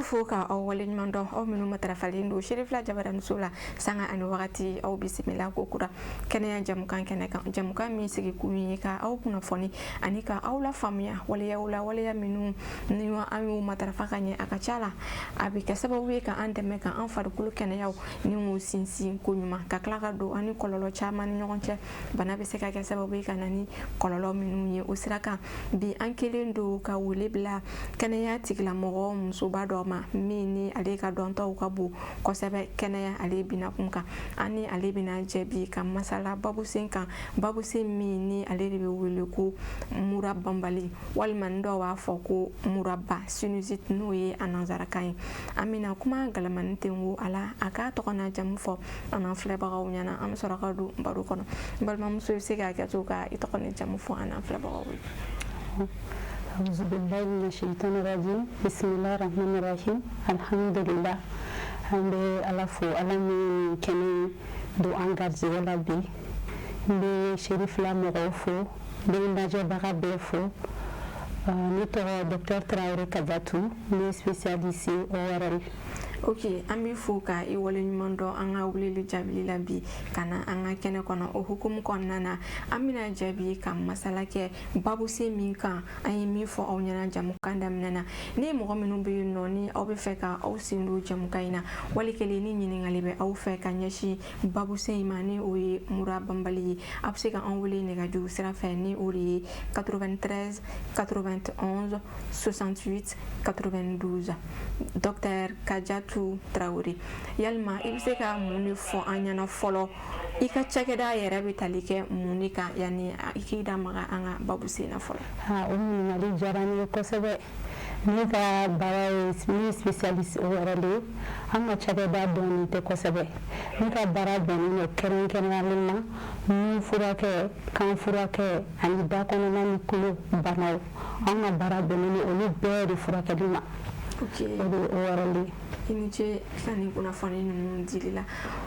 Fo ka aw waleɲuman dɔn, aw minnu matarafalen don Serifila Jabaraniso la sanga ani wagati. Aw bisimila ko kura kɛnɛya jamukan kɛnɛ kan, jamukan min sigi kun ye ka aw kunnafoni ani ka aw la faamuya waleyaw la, waleya minnu ni an y'u matarafa ka ɲɛ, a ka ca la a bɛ kɛ sababu ye ka an dɛmɛ ka an farikolo kɛnɛyaw ni k'u sinsin ko ɲuman, ka tila ka don an ni kɔlɔlɔ caman ni ɲɔgɔn cɛ, bana bɛ se ka kɛ sababu ye ka na ni kɔlɔlɔ minnu ye. O sira kan, bi an kelen don ka wele bila kɛnɛya tigilamɔgɔ musoba dɔ ma, min ni ale ka dɔntaw ka bon kosɛbɛ kɛnɛya ale binakun kan. An ni ale bɛna jɛ bi ka masala babusen kan, babusen min ni ale de bɛ wele ko mura banbali, walima ni dɔw b'a fɔ ko muraba, sinusite, n'o ye a nansarakan ye. An bɛna kuma galamani tengu a la, a k'a tɔgɔ n'a jamu fɔ an n'an filɛbagaw ɲɛna, an bɛ sɔrɔ ka don baro kɔnɔ. N balimamuso, i bɛ se ka kɛ to ka i tɔgɔ ni jamu fɔ an n'an filɛbagaw ye? أعوذ بالله من الشيطان الرجيم، بسم الله الرحمن الرحيم، الحمد لله. An bɛ Ala fo, Ala min kɛnɛ don an garijɛgɛ la bi. N bɛ Serifila mɔgɔw fo, n bɛ n lajɛbaga bɛɛ fo. Ne tɔgɔ Docteur Traoré Kadiatou, ne ye spécialiste ORL. Ok, an b'i fo ka i waleɲuman dɔn an ka weleli jaabili la bi ka na an ka kɛnɛ kɔnɔ. O hukumu kɔnɔna na, an bɛna jaabi ka masala kɛ babusen min kan, an ye min fɔ aw ɲɛna jamukan daminɛ na, ni mɔgɔ minnu bɛ yen nɔ, ni aw bɛ fɛ ka aw sen don jamukan in na, wali kelen ni ɲininkali bɛ aw fɛ ka ɲɛsin babusen in ma, ni o ye mura banbali ye, a bɛ se ka an wele nɛgɛjuru sira fɛ, ni o de ye 93 91 68 92. Docteur Kadiatou Traoré, yalima i bɛ se ka mun de fɔ an ɲɛna fɔlɔ? I ka cakɛda yɛrɛ bɛ tali kɛ mun de kan, yanni i k'i da maga an ka babusen na fɔlɔ? O ɲininkali diyara n ye kosɛbɛ. Ne ka baara ye, ne ye spécialiste ORL ye. An ka cakɛda dɔnnen tɛ kosɛbɛ. Ne ka baara bɛnnen don kɛrɛnkɛrɛnniyalen ma nun furakɛ, kan furakɛ ani da kɔnɔna ni tulo banaw. An ka baara bɛnnen don olu bɛɛ de furakɛli ma. O de ye ORL ye. I ni ce i ka nin kunnafoni ninnu dili la.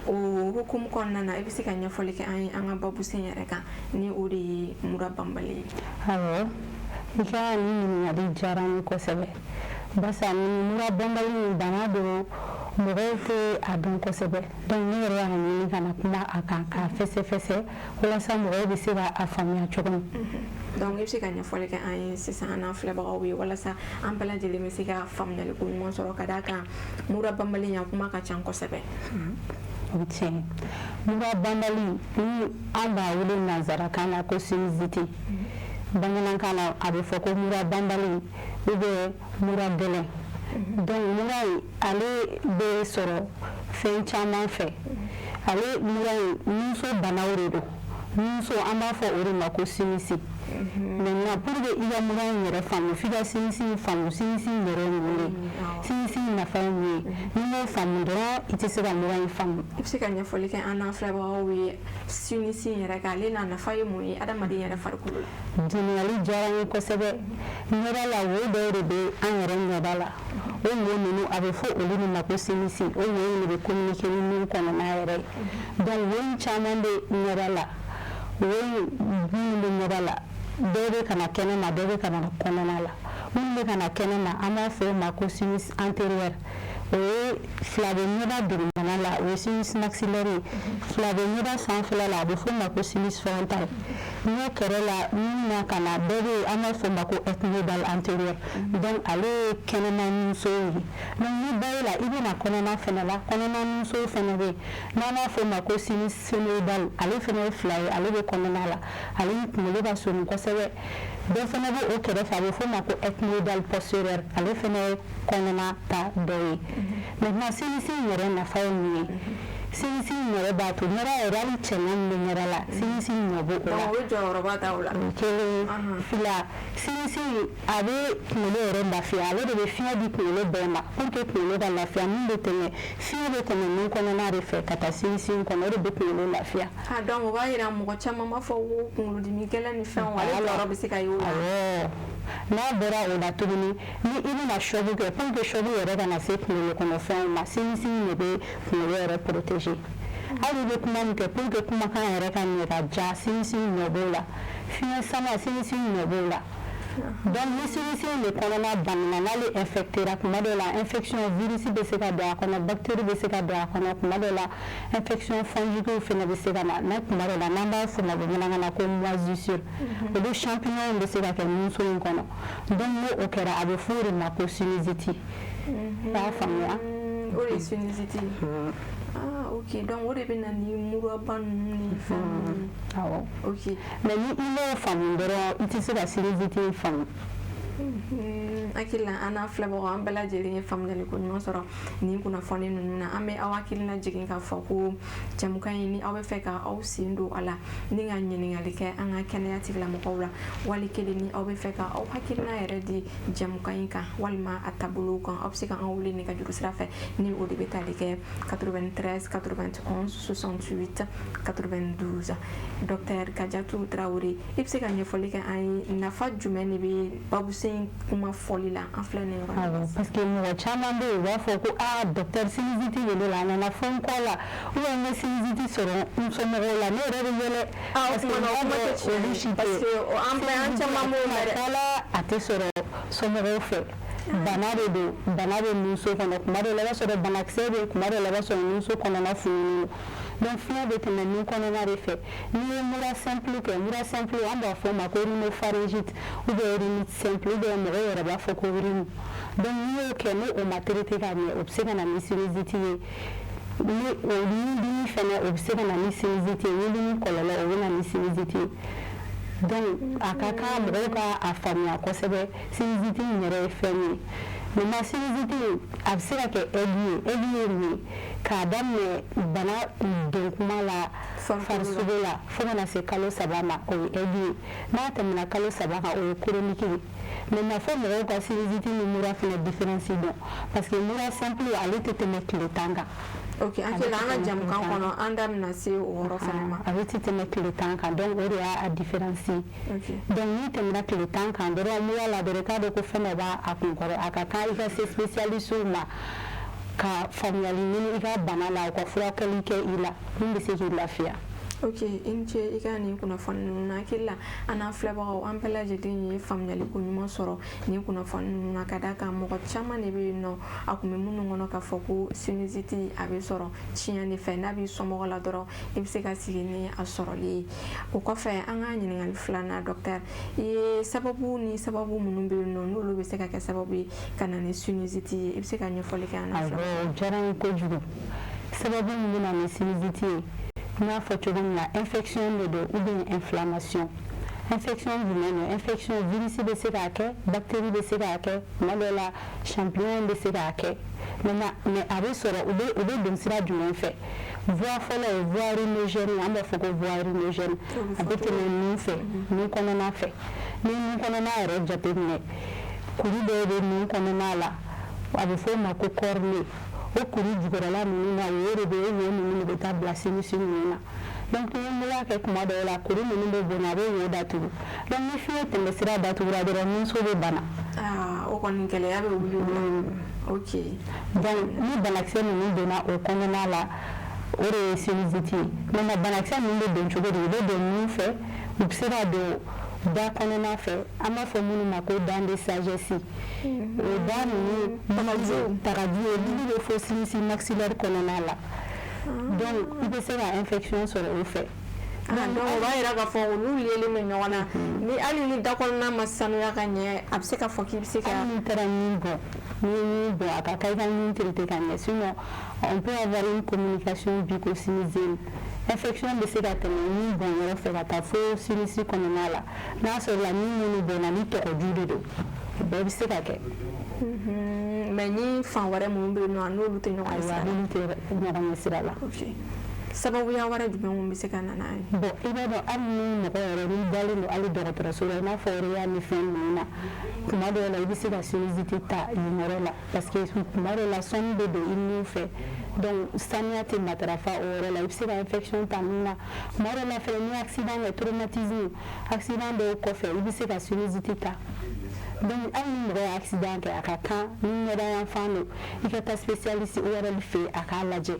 O hukumu kɔnɔna na, i bɛ se ka ɲɛfɔli kɛ an ye an ka babusen yɛrɛ kan, ni o de ye mura banbali ye? Awɔ, i ka nin ɲininkali diyara n ye kosɛbɛ, barisa nin mura banbali nin, bana don, mɔgɔw tɛ a dɔn kosɛbɛ. Donc ne yɛrɛ y'a ɲini ka na kuma a kan k'a fɛsɛfɛsɛ walasa mɔgɔw bɛ se ka a faamuya cogo min. Donc i bɛ se ka ɲɛfɔli kɛ an ye sisan, an n'an filɛbagaw ye, walasa an bɛɛ lajɛlen bɛ se ka faamuyali ko ɲuman sɔrɔ, ka d'a kan mura banbali in, a kuma ka ca kosɛbɛ. O bɛ tiɲɛ. Mura banbali ni an b'a wele nanzarakan na ko sinusite, bamanankan na a bɛ fɔ ko mura banbali ou bien mura gɛlɛn. Donc mura in, ale bɛ sɔrɔ fɛn caman fɛ. Ale mura in, nunso banaw de don. Nunso, an b'a fɔ o de ma ko sinus. Maintenant, pour que i ka mura in yɛrɛ faamu, f'i ka sinus in faamu. Sinus in yɛrɛ ye mun ye? Sinus in nafa ye mun ye? N'i m'o faamu dɔrɔn, i tɛ se ka mura in faamu. I bɛ se ka ɲɛfɔli kɛ an n'an filɛbagaw ye sinus in yɛrɛ kan, ale n'a nafa ye mun ye adamaden yɛrɛ farikolo la? Ɲininkali diyara n ye kosɛbɛ. Ɲɛda la, wo dɔw de bɛ an yɛrɛ ɲɛda la. O wo ninnu, a bɛ fɔ olu de ma ko sinus. O wo in de bɛ communiquer ni nun kɔnɔna yɛrɛ ye. Donc wo in caman bɛ ɲɛda la. Wo in minnu bɛ ɲɛda la, dɔw bɛ ka na kɛnɛ ma, dɔw bɛ ka na kɔnɔna la. Minnu bɛ ka na kɛnɛ ma, an b'a fɔ o ma ko sinus antérieur. O ye fila bɛ ɲɛda dugumana la, o ye sinus maxillaire ye. Fila bɛ ɲɛda sanfɛla la, a bɛ fɔ o ma ko sinus frontal. Ɲɛ kɛrɛ la min na ka na, dɔ bɛ yen, an b'a fɔ o ma ko ethmoidal antérieur. Donc ale ye kɛnɛma nunso ye. Donc ni bɔr'o la, i bɛ na kɔnɔna fɛnɛ la, kɔnɔna nunso fɛnɛ bɛ yen, n'an b'a fɔ o ma ko sinus sphénoïdal. Ale fɛnɛ ye fila ye, ale bɛ kɔnɔna la, ale ni kunkolo ka surun kosɛbɛ. Dɔ fɛnɛ bɛ o kɛrɛfɛ, a bɛ fɔ o ma ko ethmoidal postérieur. Ale fɛnɛ ye kɔnɔna ta dɔ ye. Maintenant, sinus in yɛrɛ nafa ye mun ye? Sinus in yɛrɛ b'a to ɲɛda yɛrɛ, hali cɛɲa min bɛ ɲɛda la, sinus in nɔ b'o la. O ye jɔyɔrɔba ta o la. O kelen. Fila, sinus in, a bɛ kunkolo yɛrɛ lafiya. Ale de bɛ fiɲɛ di kunkolo bɛɛ ma pour que kunkolo ka lafiya. Min bɛ tɛmɛ, fiɲɛ bɛ tɛmɛ nun kɔnɔna de fɛ ka taa sinus in kɔnɔ, o de bɛ kunkolo lafiya. Ah, donc o b'a yira mɔgɔ caman b'a fɔ ko kunkolodimi gɛlɛn ni fɛnw, ale jɔyɔrɔ bɛ se ka ye o la. Awɔ, n'a bɔra o la tuguni, ni i bɛna choc kɛ, pour que choc yɛrɛ kana se kunkolo kɔnɔ fɛnw ma, sinus in de bɛ kunkolo yɛrɛ protéger. Hali i bɛ kuma min kɛ, pour que kumakan yɛrɛ ka ɲɛ ka ja, sinus in nɔ b'o la. Fiɲɛ sama, sinus in nɔ b'o la. Donc ni sinus in de kɔnɔna banana, n'ale infectera, tuma dɔw la infection virus bɛ se ka don a kɔnɔ, bactérie bɛ se ka don a kɔnɔ, tuma dɔw la infection fongique fana bɛ se ka na n'a tuma dɔw la n'an b'a f'o ma bamanankan na ko moisissure, olu champignon bɛ se ka kɛ nunso in kɔnɔ. Donc n'o kɛra, a bɛ f'o de ma ko sinusite. I y'a faamuya? O de ye sinusite ye. Ah ok, donc o de bɛ na ni muraba ninnu ni fɛn ninnu. Awɔ. Ok. Mais ni i m'o faamu dɔrɔn, i tɛ se ka sinusite in faamu. Hakili la, an n'a filɛbagaw, an bɛɛ lajɛlen ye faamuyali ko ɲuman sɔrɔ nin kunnafoni ninnu na. An bɛ aw hakilina jigin k'a fɔ ko jɛmukan in, ni aw bɛ fɛ ka aw sen don a la ni ka ɲininkali kɛ an ka kɛnɛya tigilamɔgɔw la, wali kelen ni aw bɛ fɛ ka aw hakilina yɛrɛ di jɛmukan in kan walima a taabolow kan, aw bɛ se ka an wele nɛgɛjuru sira fɛ, ni o de bɛ tali kɛ 93 91 68 92. Docteur Kadiatou Traoré, i bɛ se ka ɲɛfɔli kɛ an ye, nafa jumɛn de bɛ babusen kuma fɔli la an filɛ nin yɔrɔ in na? Awɔ, parce que mɔgɔ caman bɛ yen, u b'a fɔ ko aa, docteur, sinusite bɛ ne la, a nana fo n kɔ la, ou bien n ye sinusite sɔrɔ n somɔgɔw la, ne yɛrɛ bɛ yɛlɛ. Ah, o kuma na, o kuma tɛ tiɲɛ Olu ye si tɛ. Parce que an bɛɛ, an caman b'o mɛn dɛ. La, a tɛ sɔrɔ somɔgɔw fɛ. Bana de don, bana bɛ nunso kɔnɔ. Tuma dɔw la, i b'a sɔrɔ banakisɛ bɛ yen, tuma dɔw la, i b'a sɔrɔ nunso kɔnɔna fununen don. Donc fiɲɛ bɛ tɛmɛ nun kɔnɔna de fɛ. N'i ye mura simple kɛ, mura simple, an b'a fɔ o ma ko rhinopharyngite ou bien rhinite simple, ou bien mɔgɔw yɛrɛ b'a fɔ ko rhume. Donc n'i y'o kɛ, n'o ma traité ka ɲɛ, o bɛ se ka na ni sinusite ye. Ni o ɲindimi fɛnɛ, o bɛ se ka na ni sinusite ye. Ɲindimi kɔlɔlɔ, o bɛ na ni sinusite ye. Donc a ka kan mɔgɔw ka a faamuya kosɛbɛ, sinusite in yɛrɛ ye fɛn min ye. Maintenant, sinusite in, a bɛ se ka kɛ aigu ye. Aigu ye mun ye? K'a daminɛ bana don kuma la farisogo la fo ka na se kalo 3 ma, o ye aigu ye. N'a tɛmɛna kalo 3 kan, o ye chronique ye. Maintenant, fo mɔgɔw ka sinusite ni mura fana différence dɔn, parce que mura simple, ale tɛ tɛmɛ tile 10 kan. Ok, an hakili la, an ka jamukan kɔnɔ, an da bɛna se o yɔrɔ fana ma. A bɛ tɛ tɛmɛ tile 10 kan, donc o de y'a différence ye. Donc n'i tɛmɛna tile 10 kan dɔrɔn mura la dɔrɔn, i k'a dɔn ko fɛn dɔ b'a a kun kɔrɔ. A ka kan i ka se spécialiste ma ka faamuyali ɲini i ka bana la, u ka furakɛli kɛ i la min bɛ se k'i lafiya. Ok, i ni ce i ka nin kunnafoni ninnu na. Hakili la, an n'an filɛbagaw, an bɛɛ lajɛlen ye faamuyali ko ɲuman sɔrɔ nin kunnafoni ninnu na, ka d'a kan mɔgɔ caman de bɛ yen nɔ, a kun bɛ minnu kɔnɔ k'a fɔ ko sinusite a bɛ sɔrɔ tiɲɛ de fɛ, n'a b'i somɔgɔ la dɔrɔn, i bɛ se ka sigi ni a sɔrɔli ye. O kɔfɛ, an ka ɲininkali filanan, docteur, i ye sababu ni sababu minnu bɛ yen nɔ, n'olu bɛ se ka kɛ sababu ye ka na ni sinusite ye, i bɛ se ka ɲɛfɔli kɛ an na? Awɔ, o diyara n ye kojugu. Sababu min bɛ na ni sinusite ye, n y'a fɔ cogo min na, infection de don ou bien inflammation. Infection jumɛn don? Infection virus bɛ se k'a kɛ, bactérie bɛ se k'a kɛ, tuma dɔw la champignon bɛ se k'a kɛ. Maintenant, mais a bɛ sɔrɔ, u bɛ don sira jumɛn fɛ? Voie fɔlɔ ye voie rhinogène, an b'a fɔ ko voie rhinogène, a bɛ tɛmɛ nun fɛ, nun kɔnɔna fɛ. Ni nun kɔnɔna yɛrɛ jateminɛ, kuru dɔw bɛ nun kɔnɔna la, a bɛ f'o ma ko cornée. O kuru jukɔrɔla ninnu na, wo de bɛ yen, wo ninnu de bɛ taa bila sinus ninnu na. Donc ni mura kɛ, tuma dɔw la kuru ninnu bɛ bonya, a bɛ wo datugu. Donc ni fiɲɛ tɛmɛ sira datugura dɔrɔn, nunso bɛ bana. Aa, o kɔni gɛlɛya bɛ wuli o la, ok. Donc ni banakisɛ ninnu donna o kɔnɔna la, o de ye sinusite ye. Maintenant, banakisɛ ninnu bɛ don cogo di? U bɛ don nun fɛ, u bɛ se ka don da kɔnɔna fɛ, an b'a fɔ minnu ma ko dent de sagesse. O da ninnu, tagaju, tagaju, olu bɛ fo sinus maxillaire kɔnɔna la. Donc i bɛ se ka infection sɔrɔ o fɛ. Ah, donc o b'a yira k'a fɔ olu liélen bɛ ɲɔgɔn na. Ni hali ni da kɔnɔna ma sanuya ka ɲɛ, a bɛ se ka fɔ k'i bɛ se ka Hali n'i taara ɲin bɔ, n'i ye ɲin bɔ, a ka kan i ka ɲin traiter ka ɲɛ, sinon on peut avoir une communication bucco-sinusienne. Infection bɛ se ka tɛmɛ ɲin bɔn yɔrɔ fɛ ka taa fo sinus kɔnɔna la, n'a sɔrɔ la ɲin minnu bɔnna ni tɔgɔju de don, o bɛɛ bɛ se ka kɛ. Mais ni fan wɛrɛ minnu bɛ yen nɔ, a n'olu tɛ ɲɔgɔn ye Ayiwa, sira la. N'olu tɛ ɲɔgɔn ɲɛ sira la. Ok, sababuya wɛrɛ jumɛn bɛ se ka na n'a ye? Bon, i b'a dɔn, hali ni mɔgɔ yɛrɛ n'i dalen don hali dɔgɔtɔrɔso la, i n'a fɔ réa ni fɛn ninnu na, tuma dɔw la i bɛ se ka sinusite ta yen yɔrɔ la, parce que tuma dɔw la sɔnni bɛ don i nun fɛ, donc saniya tɛ matarafa o yɔrɔ la, i bɛ se ka infection ta nun na. Tuma dɔw la fɛnɛ, ni accident kɛ, traumatisme, accident dɔw kɔfɛ, i bɛ se ka sinusite ta. Donc hali ni mɔgɔ ye accident kɛ, a ka kan ni ɲɛda yanfan don, i ka taa spécialiste ORL fɛ yen, a k'a lajɛ.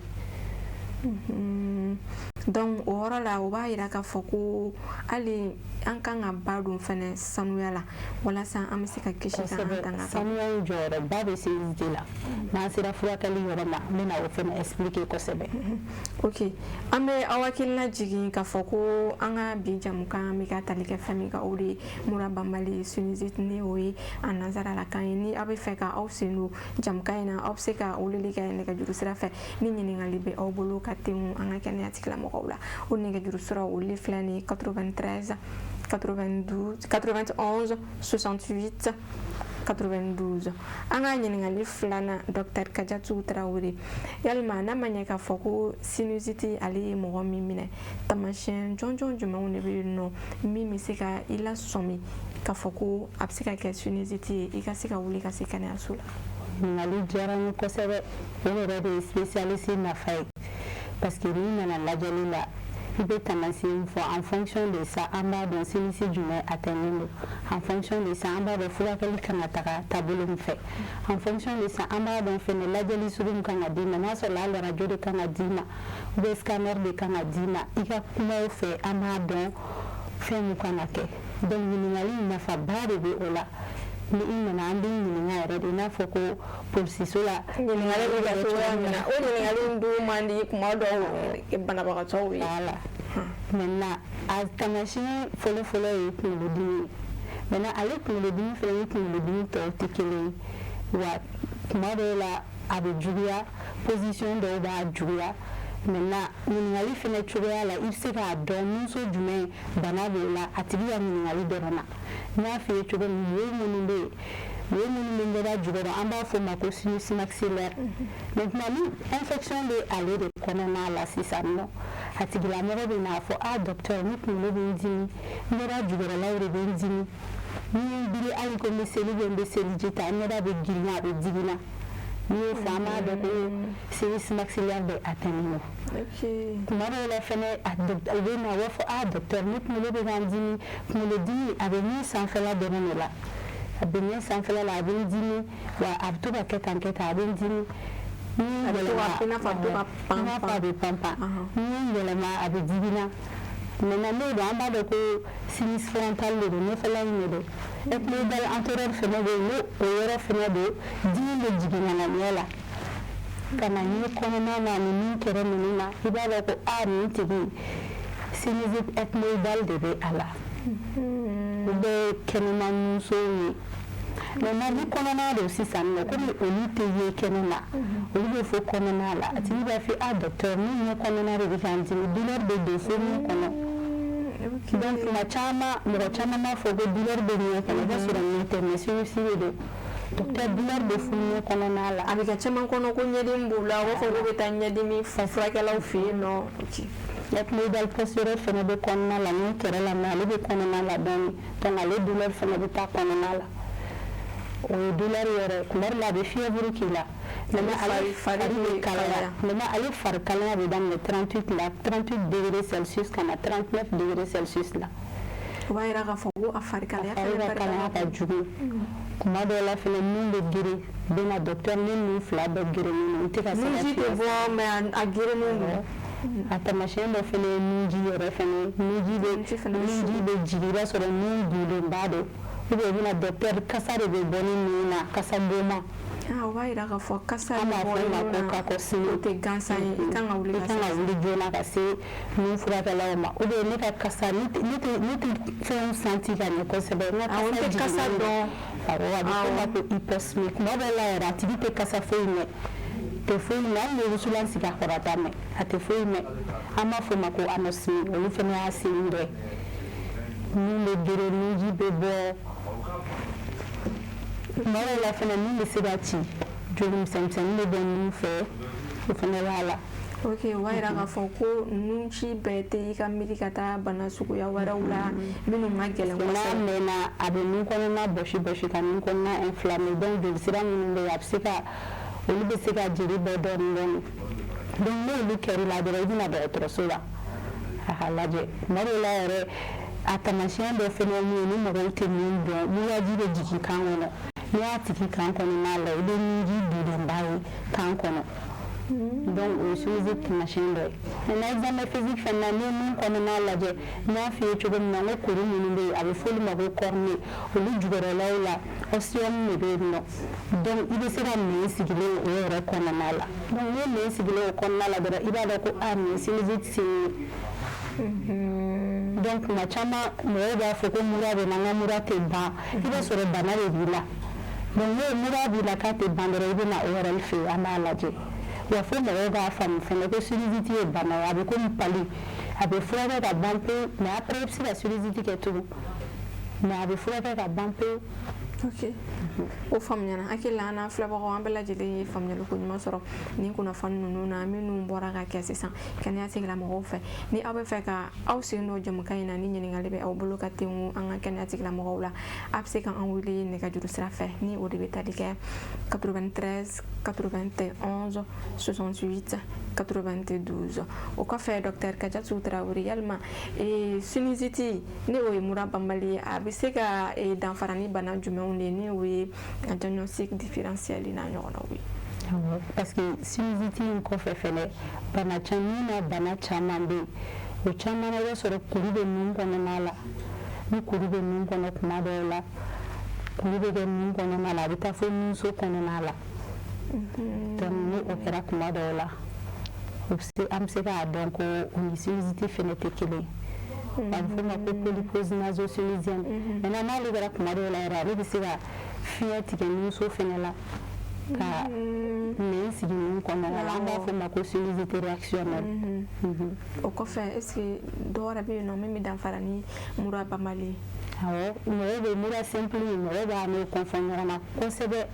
Donc o yɔrɔ la, o b'a yira k'a fɔ ko hali an An kan ka ba don fɛnɛ sanuya la walasa an bɛ se ka kisi ka an tanga. Sanuya in jɔyɔrɔba bɛ sinusite la. N'an sera furakɛli yɔrɔ ma, n bɛna o fɛnɛ expliquer kosɛbɛ. Ok, an bɛ aw hakilina jigin k'a fɔ ko an ka bi jamukan bɛ ka tali kɛ fɛn min kan, o de ye mura banbali, sinusite, ni o ye a nansaralakan ye. Ni aw bɛ fɛ ka aw sen don jamukan in na, aw bɛ se ka weleli kɛ nɛgɛjuru sira fɛ ni ɲininkali bɛ aw bolo ka tɛmɛ an ka kɛnɛya tigilamɔgɔw la. O nɛgɛjuru siraw, olu filɛ nin ye: 93 92 91 68 92. An ka ɲininkali filanan, docteur Kajatu Tarawele, yalima n'a ma ɲɛ k'a fɔ ko sinusite ale ye mɔgɔ min minɛ, taamasiyɛn jɔnjɔn jumɛnw de bɛ yen nɔ min bɛ se ka i lasɔmi k'a fɔ ko a bɛ se ka kɛ sinusite ye, i ka se ka wuli ka se kɛnɛyaso la? Ɲininkali diyara n ye kosɛbɛ. O yɛrɛ de ye spécialiste nafa ye, parce que n'i nana lajɛli la, i bɛ taamasiyɛn fɔ. En fonction de ça, an b'a dɔn sinus jumɛn atteint don. En fonction de ça, an b'a dɔn furakɛli kan ka taga taabolo min fɛ. En fonction de ça, an b'a dɔn fɛnɛ lajɛli sugu min kan ka d'i ma, n'a sɔrɔ hali radio de kan ka d'i ma ou bien scanner de kan ka d'i ma. I ka kumaw fɛ, an b'a dɔn fɛn min kan ka kɛ. Donc ɲininkali nafaba de bɛ o la. Ni i nana, an b'i ɲininka yɛrɛ de, i n'a fɔ ko polisiso la. Ɲininkali bɛ kɛ cogoya min na, o ɲininkali in dun man di kuma dɔw banabagatɔw ye. Voilà. Maintenant, a taamasiyɛn fɔlɔ-fɔlɔ ye kunkolodimi ye. Maintenant, ale kunkolodimi fɛnɛ ni kunkolodimi tɔw tɛ kelen ye wa. Tuma dɔw la, a bɛ juguya, position dɔw b'a juguya. Maintenant, ɲininkali fɛnɛ cogoya la, i bɛ se k'a dɔn muso jumɛn bana b'o la, a tigi ka ɲininkali dɔrɔn na. N y'a f'i ye cogo min, wo minnu bɛ yen, wo minnu bɛ ɲɛda jukɔrɔ, an b'a fɔ o ma ko sinus maxillaire. Maintenant, ni infection bɛ ale de kɔnɔna la sisan nɔ, a tigilamɔgɔ bɛ n'a fɔ: "A docteur, ne kunkolo bɛ n dimi, n ɲɛda jukɔrɔlaw de bɛ n dimi. Ni n biri, hali ko n bɛ seli, n bɛ seliji ta, n ɲɛda bɛ girinya, a bɛ digi n na." N'i y'o fɔ, an b'a dɔn ko sinus maxillaire bɛ atteint don. Tuma dɔw la fɛnɛ, u bɛ na, u b'a fɔ: "A docteur, ne kunkolo bɛ ka n dimi, kunkolodimi a bɛ ɲɛ sanfɛla dɔrɔn de la, a bɛ ɲɛ sanfɛla la, a bɛ n dimi wa, a bɛ to ka kɛ tan, kɛ tan, a bɛ n dimi. Ni n yɛlɛma, i n'a fɔ a bɛ to ka pan i n'a fɔ a bɛ pan pan, ni n yɛlɛma, a bɛ digi n na." Maintenant, n'o don, an b'a dɔn ko sinus frontal de don, ɲɛfɛla in de don. Ethmoidal antérieur fɛnɛ bɛ yen, n'o o yɔrɔ fɛnɛ don, dimi bɛ jigin ka na ɲɛ la, ka na ɲɛ kɔnɔna na ani nun kɛrɛ ninnu na. I b'a dɔn ko a nin tigi, sinusite ethmoidal de bɛ a la. O bɛɛ ye kɛnɛma musow ye. Maintenant, ni kɔnɔna don sisan nɔ, komi olu tɛ ye kɛnɛ na, olu bɛ fɔ kɔnɔna la, a tigi b'a fɔ: "A docteur, ne ɲɛ kɔnɔna de bɛ ka n dimi, douleur bɛ don fo nun kɔnɔ." Donc tuma caman, mɔgɔ caman b'a fɔ ko douleur bɛ ɲɛ kɔnɔ, i b'a sɔrɔ ɲɛ tɛ, mais sinus de don. Docteur, douleur bɛ fo ɲɛ kɔnɔna la. A bɛ kɛ caman kɔnɔ ko ɲɛdimi b'u la, u b'a fɔ k'u bɛ taa ɲɛdimi furakɛlaw fɛ yen nɔ. Ethmoidal postérieur fɛnɛ bɛ kɔnɔna la, ɲɛ kɛrɛ la, mais ale bɛ kɔnɔna la dɔɔni. Donc ale douleur fɛnɛ bɛ taa kɔnɔna la, o ye douleur yɛrɛ. Tuma dɔ la, a bɛ fièvre k'i la. Maintenant, ale fari bɛ kalaya. Maintenant, ale fari kalaya bɛ daminɛ 38 la, 38 degré Celsius ka na 39 degré Celsius la. O b'a yira k'a fɔ ko a fari kalaya. A fari ka kalaya ka jugu. Tuma dɔw la fɛnɛ, nun bɛ geren, bɛ na: "Docteur, ne nun fila bɛɛ gerennen don, n tɛ ka se ka Nunji tɛ bɔ, mais a gerennen don. A taamasiyɛn dɔ fɛnɛ ye nunji yɛrɛ fɛnɛ, nunji bɛ jigin, i b'a sɔrɔ nun dulenba don. Ou bien u bɛna: "Docteur, kasa de bɛ bɔ ne nun na, kasa goman." Ah, o b'a yira k'a fɔ kasa An b'a fɔ o ma ko cacosmie. O tɛ gansan ye, i kan ka wuli. I kan ka wuli joona ka se nun furakɛlaw ma. Ou bien ne ka kasa, ne tɛ fɛnw santi ka ɲɛ kosɛbɛ, n ka kasa kasa dɔn. Awɔ, a bɛ fɔ o ma ko hyposmie. Tuma dɔw la yɛrɛ, a tigi tɛ kasa foyi mɛn, tɛ foyi mɛn, hali ni wusulan sigi a kɔrɔ, a t'a mɛn, a tɛ foyi mɛn. An b'a fɔ o ma ko anosmie. Olu fana y'a signe dɔ ye. Nun bɛ geren, nunji bɛ bɔ. Tuma dɔw la fana, nun bɛ se ka ci, joli misɛnmisɛnnin bɛ bɔ nun fɛ, o fana b'a la. Ok, o b'a yira k'a fɔ ko nunci bɛɛ tɛ i ka miiri ka taa bana suguya wɛrɛw la minnu ka gɛlɛn. N'a mɛnna, a bɛ nun kɔnɔna bɔsi bɔsi ka nun kɔnɔna inflammé. Donc joli sira minnu bɛ yen, a bɛ se ka olu bɛ se ka jeli bɔ dɔɔnin dɔɔnin. Donc n'olu kɛr'i la dɔrɔn, i bɛ na dɔgɔtɔrɔso la a ka lajɛ. Tuma dɔw la yɛrɛ, a taamasiyɛn dɔ fana ye mun ye, ni mɔgɔw tɛ min dɔn, nuwaji bɛ jigin kan kɔnɔ. N'i y'a tigi kan kɔnɔna la, i bɛ nunji dulenba ye kan kɔnɔ. Donc o ye sinusite taamasiyɛn dɔ ye. Maintenant, examen physique fɛnɛ na, n'i ye nun kɔnɔna lajɛ, n y'a f'i ye cogo min na, n ko kuru minnu bɛ yen, a bɛ f'olu ma ko cornée. Olu jukɔrɔlaw la, ostium de bɛ yen nɔ. Donc i bɛ se ka nɛn sigilen o yɛrɛ kɔnɔna la. Donc n'i ye nɛn sigilen o kɔnɔna la dɔrɔn, i b'a dɔn ko a nin ye sinusite signe ye. Donc tuma caman, mɔgɔw b'a fɔ ko mura bɛ n na, n ka mura tɛ ban. I b'a sɔrɔ bana de b'i la. Donc n'o mura b'i la k'a tɛ ban dɔrɔn, i bɛ na ORL fɛ yen, an b'a lajɛ. Wa fo mɔgɔw k'a faamu fɛnɛ ko sinusite ye bana ye. A bɛ komi palu, a bɛ furakɛ ka ban pewu, mais après i bɛ se ka sinusite kɛ tugun, mais a bɛ furakɛ ka ban pewu. Ok, o faamuyana. Hakili la, an n'an filɛbagaw, an bɛɛ lajɛlen ye faamuyali ko ɲuman sɔrɔ nin kunnafoni ninnu na minnu bɔra ka kɛ sisan kɛnɛya tigilamɔgɔw fɛ. Ni aw bɛ fɛ ka aw sen don jamukan in na, ni ɲininkali bɛ aw bolo ka tengu an ka kɛnɛya tigilamɔgɔw la, a bɛ se ka an wele nɛgɛjuru sira fɛ, ni o de bɛ tali kɛ 93 91 68 92. O kɔfɛ, docteur Kadiatou Traoré, yalima sinusite, ni o ye mura banbali ye, a bɛ se ka danfara ni bana jumɛnw de ye, ni o ye diagnostic différentiel n'a ɲɔgɔnnaw ye? Parce que sinusite in kɔfɛ fɛnɛ, bana caman na, bana caman bɛ yen. O caman na, i b'a sɔrɔ kuru bɛ nun kɔnɔna la. Ni kuru bɛ nun kɔnɔ, tuma dɔw la kuru bɛ kɛ nun kɔnɔna la, a bɛ taa fo nunso kɔnɔna la. Donc ni o kɛra, tuma dɔw la o bɛ se, an bɛ se k'a dɔn ko o ni sinusite fɛnɛ tɛ kelen ye. A bɛ f'o ma ko polypose naso-sinusienne. Maintenant, n'ale kɛra, tuma dɔw la yɛrɛ, ale bɛ se ka fiɲɛ tigɛ nunso fɛnɛ la ka nɛn sigi nun kɔnɔna la. An b'a fɔ o ma ko sinusite réactionnelle. O kɔfɛ, est ce que dɔ wɛrɛ bɛ yen nɔ min bɛ danfara ni mura banbali ye? Awɔ, mɔgɔw bɛ mura simple, mɔgɔw b'a n'o confond ɲɔgɔn na kosɛbɛ.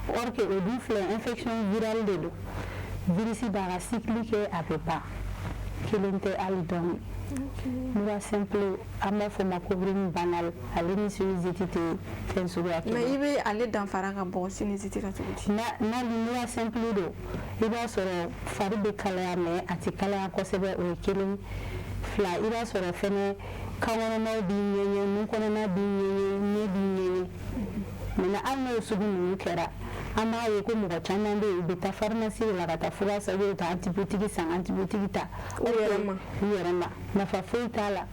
Or que o dun filɛ, infection virale de don. Virus b'a ka cycle kɛ, a bɛ ban. Kelen tɛ hali dɔɔni. Mura simple, an b'a fɔ o ma ko rhume banal, ale ni sinusite tɛ fɛn suguya kelen. Mais i bɛ ale danfara ka bɔ sinusite la cogo di? N'a ni mura simple don, i b'a sɔrɔ fari bɛ kalaya, mais a tɛ kalaya kosɛbɛ. O ye kelen. Fila, i b'a sɔrɔ fɛnɛ kan kɔnɔnaw b'i ŋɛɲɛ, nun kɔnɔna b'i ŋɛɲɛ, ɲɛ b'i ŋɛɲɛ. Maintenant, hali n'o sugu ninnu kɛra, an b'a ye ko mɔgɔ caman bɛ yen, u bɛ taa pharmacie la ka taa fura san, u bɛ taa antibiotique san, antibiotique ta u yɛrɛ ma. U yɛrɛ ma, nafa foyi t'a la.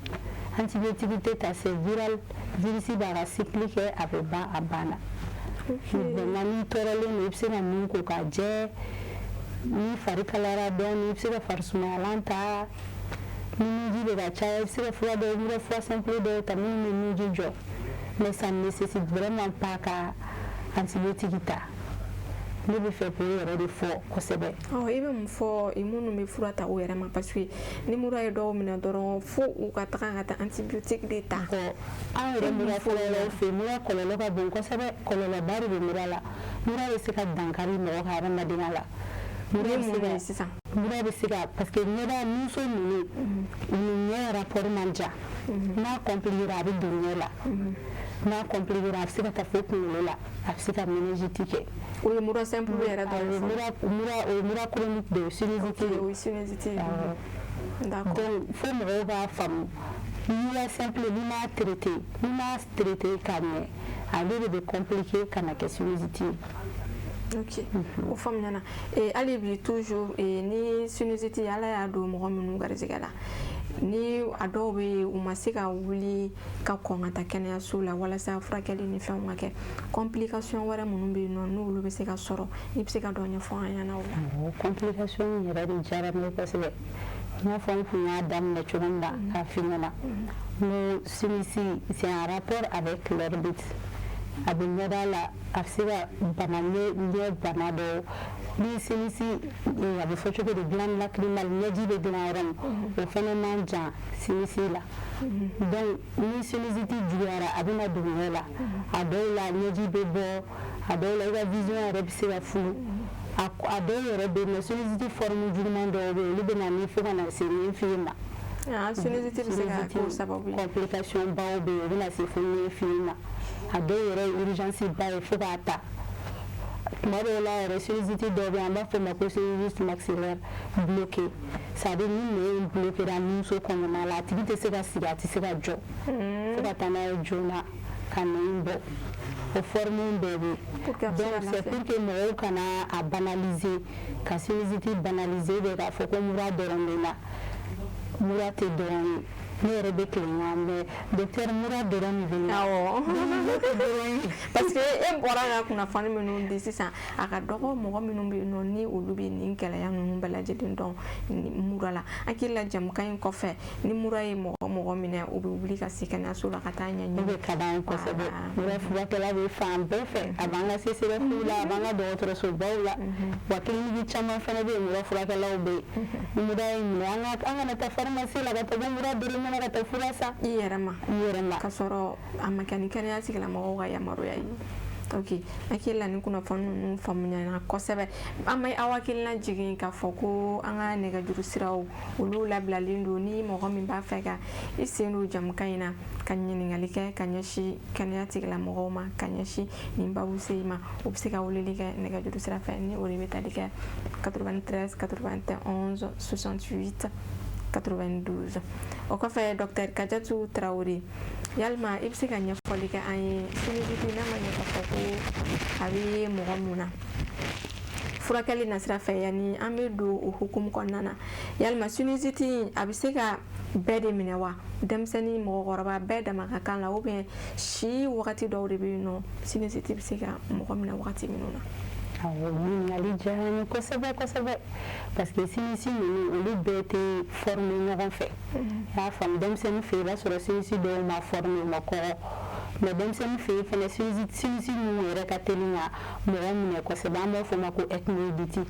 Antibiotique tɛ ta, c'est viral. Virus b'a ka cycle kɛ, a bɛ ban, a banna. Maintenant, n'i tɔɔrɔlen don, i bɛ se ka nun ko k'a jɛ. Ni fari kalayara dɔɔni, i bɛ se ka farisumayalan ta. Ni nunji bɛ ka caya, i bɛ se ka fura dɔw, i bɛ fura simple dɔw ta minnu bɛ nunji jɔ, mais ça ne nécessite vraiment pas ka antibiotique ta. Ne bɛ fɛ k'o yɛrɛ de fɔ kosɛbɛ. Ɔ, i bɛ mun fɔ minnu bɛ fura ta u yɛrɛ ma? Parce que ni mura ye dɔw minɛ dɔrɔn, fo u ka taga ka taa antibiotique de ta. An yɛrɛ mura furakɛlaw fɛ yen, mura kɔlɔlɔ ka bon kosɛbɛ. Kɔlɔlɔba de bɛ mura la. Mura bɛ se ka dankari mɔgɔ ka adamadenya la. Mura bɛ se ka sisan mura bɛ se ka, parce que ɲɛda nunso ninnu, u ni ɲɛ rapport man jan. N'a compliqué, a bɛ don ɲɛ la. N'a compliqué, a bɛ se ka taa fo kunkolo la, a bɛ se ka méningite kɛ. O ye mura simple yɛrɛ dɔ ye. Mura, o ye mura chronique de ye, sinusite. O ye sinusite ye, d'accord. Donc fo mɔgɔw k'a faamu, mura simple, n'i m'a traité, n'i m'a traité ka ɲɛ, ale de bɛ compliqué ka na kɛ sinusite ye. Ok, o faamuyana. Hali bi toujours, ni sinusite, Ala y'a don mɔgɔ minnu garijɛgɛ la, ni a dɔw bɛ yen, u ma se ka wuli ka kɔn ka taa kɛnɛyaso la walasa furakɛli ni fɛnw ka kɛ, complication wɛrɛ minnu bɛ yen nɔ, n'olu bɛ se ka sɔrɔ, i bɛ se ka dɔ ɲɛfɔ an ɲɛna o la? Complication yɛrɛ de diyara ne ye kosɛbɛ. N y'a fɔ, n kun y'a daminɛ cogo min na k'a f'i ɲɛna, n ko sinus, c'est en rapport avec l'orbite. A bɛ ɲɛda la, a bɛ se ka bana ɲɛ bana dɔw. Ni sinus, a bɛ fɔ cogo di, glande lacrymale, ɲɛji bɛ dilan yɔrɔ min, o fɛnɛ man jan sinus la. Donc ni sinusite juguyara, a bɛ na don ɲɛ la. A dɔw la ɲɛji bɛ bɔ, a dɔw la i ka vision yɛrɛ bɛ se ka funu. A dɔw yɛrɛ bɛ yen nɔ, sinusite forme juguman dɔw bɛ yen, olu bɛ na ni fo ka na se ɲɛ fiyɛ ma. Sinusite bɛ se ka k'o sababu ye. Complication baw bɛ yen, o bɛ na se fo ɲɛ fiyɛ ma. A dɔw yɛrɛ ye urgence ba ye fo k'a ta. Tuma dɔw la yɛrɛ, sinusite dɔw bɛ yen, an b'a fɔ o ma ko sinusite maxillaire bloqué, c'est à dire ni nɛn bloqué ra nunso kɔnɔna la, a tigi tɛ se ka sigi, a tɛ se ka jɔ, fo ka taa n'a ye joona. ka nɛn bɔ. O forme bɛɛ bɛ yen. Donc c'est pour que mɔgɔw kana a banaliser, ka sinusite banaliser bɛ k'a fɔ ko mura dɔrɔn bɛ na. Mura tɛ dɔrɔn ye. Ne yɛrɛ bɛ tilen kan mais docteur, mura dɔrɔn de bɛ na. Awɔ, parce que e bɔra ka kunnafoni minnu di sisan, a ka dɔgɔ mɔgɔ minnu bɛ yen nɔ ni olu bɛ nin gɛlɛya ninnu bɛɛ lajɛlen dɔn mura la. Hakili la, jamukan in kɔfɛ, ni mura ye mɔgɔ minɛ, u bɛ wuli ka se kɛnɛyaso la ka taa ɲɛɲini. O de ka d'an ye kosɛbɛ. Mura furakɛla bɛ fan bɛɛ fɛ, a b'an ka CSRéf la, a b'an ka dɔgɔtɔrɔsobaw la, wa clinique caman fana bɛ yen, mura furakɛlaw bɛ yen. Ni mura y'i minɛ, an kana taa pharmacie la ka taa ko mura dɔrɔn mana ka taa fura san. I yɛrɛ ma. I yɛrɛ ma. Ka sɔrɔ a ma kɛ ni kɛnɛya tigilamɔgɔw ka yamaruya ye. Ok, hakili la ni kunnafoni ninnu faamuyana kosɛbɛ. An bɛ aw hakilina jigin k'a fɔ ko an ka nɛgɛjuru siraw, olu labilalen don. Ni mɔgɔ min b'a fɛ ka i sen don jamukan in na, ka ɲininkali kɛ ka ɲɛsin kɛnɛya tigilamɔgɔw ma, ka ɲɛsin nin babu sen ma, o bɛ se ka weleli kɛ nɛgɛjuru sira fɛ, ni o de bɛ tali kɛ 93 91 68 92. O kɔfɛ, docteur Kajatu Tarawele, yalima i bɛ se ka ɲɛfɔli kɛ an ye, sinusite, n'a ma ɲɛ k'a fɔ ko a bɛ mɔgɔ mun na, furakɛli nasira fɛ, yanni an bɛ don o hukumu kɔnɔna na, yalima sinusite a bɛ se ka bɛɛ de minɛ wa? Denmisɛnnin, mɔgɔkɔrɔba, bɛɛ dama ka kan la, ou bien si wagati dɔw de bɛ yen nɔ, sinusite bɛ se ka mɔgɔ minɛ wagati minnu na? Awɔ, ɲininkali diyara n ye kosɛbɛ kosɛbɛ, parce que sinus ninnu, olu bɛɛ tɛ former ɲɔgɔn fɛ, i y'a faamu? Denmisɛnnin fɛ yen, i b'a sɔrɔ sinus dɔw ma former, u ma kɔgɔ. Mais denmisɛnnin fɛ yen fɛnɛ, sinus minnu yɛrɛ ka teli ka mɔgɔ minɛ kosɛbɛ, an b'a fɔ o ma ko ethmoïdite.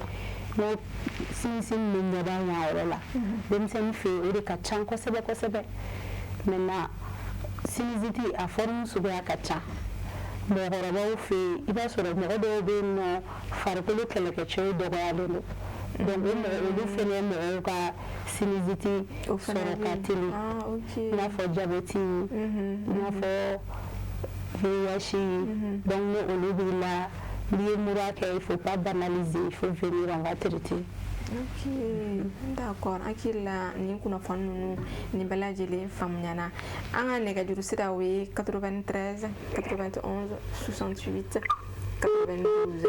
N'o sinus min bɛ ɲɛda yan yɔrɔ la, denmisɛnnin fɛ yen, o de ka ca kosɛbɛ kosɛbɛ. Maintenant, sinusite a forme suguya ka ca. Mɔgɔkɔrɔbaw fɛ yen, i b'a sɔrɔ mɔgɔ dɔw bɛ yen nɔ, farikolo kɛlɛkɛcɛw dɔgɔyalen don. Donc o mɔgɔ, olu fɛnɛ mɔgɔw ka sinusite sɔrɔ ka teli, i n'a fɔ diabète, i n'a fɔ VIH. Donc ni olu b'i la, n'i ye mura kɛ, il faut pas banaliser, il faut venir, on va traiter. Ok, d'accord. Hakili la nin kunnafoni ninnu nin bɛɛ lajɛlen faamuyana. An ka nɛgɛjuru sira, o ye 93 91 68 92.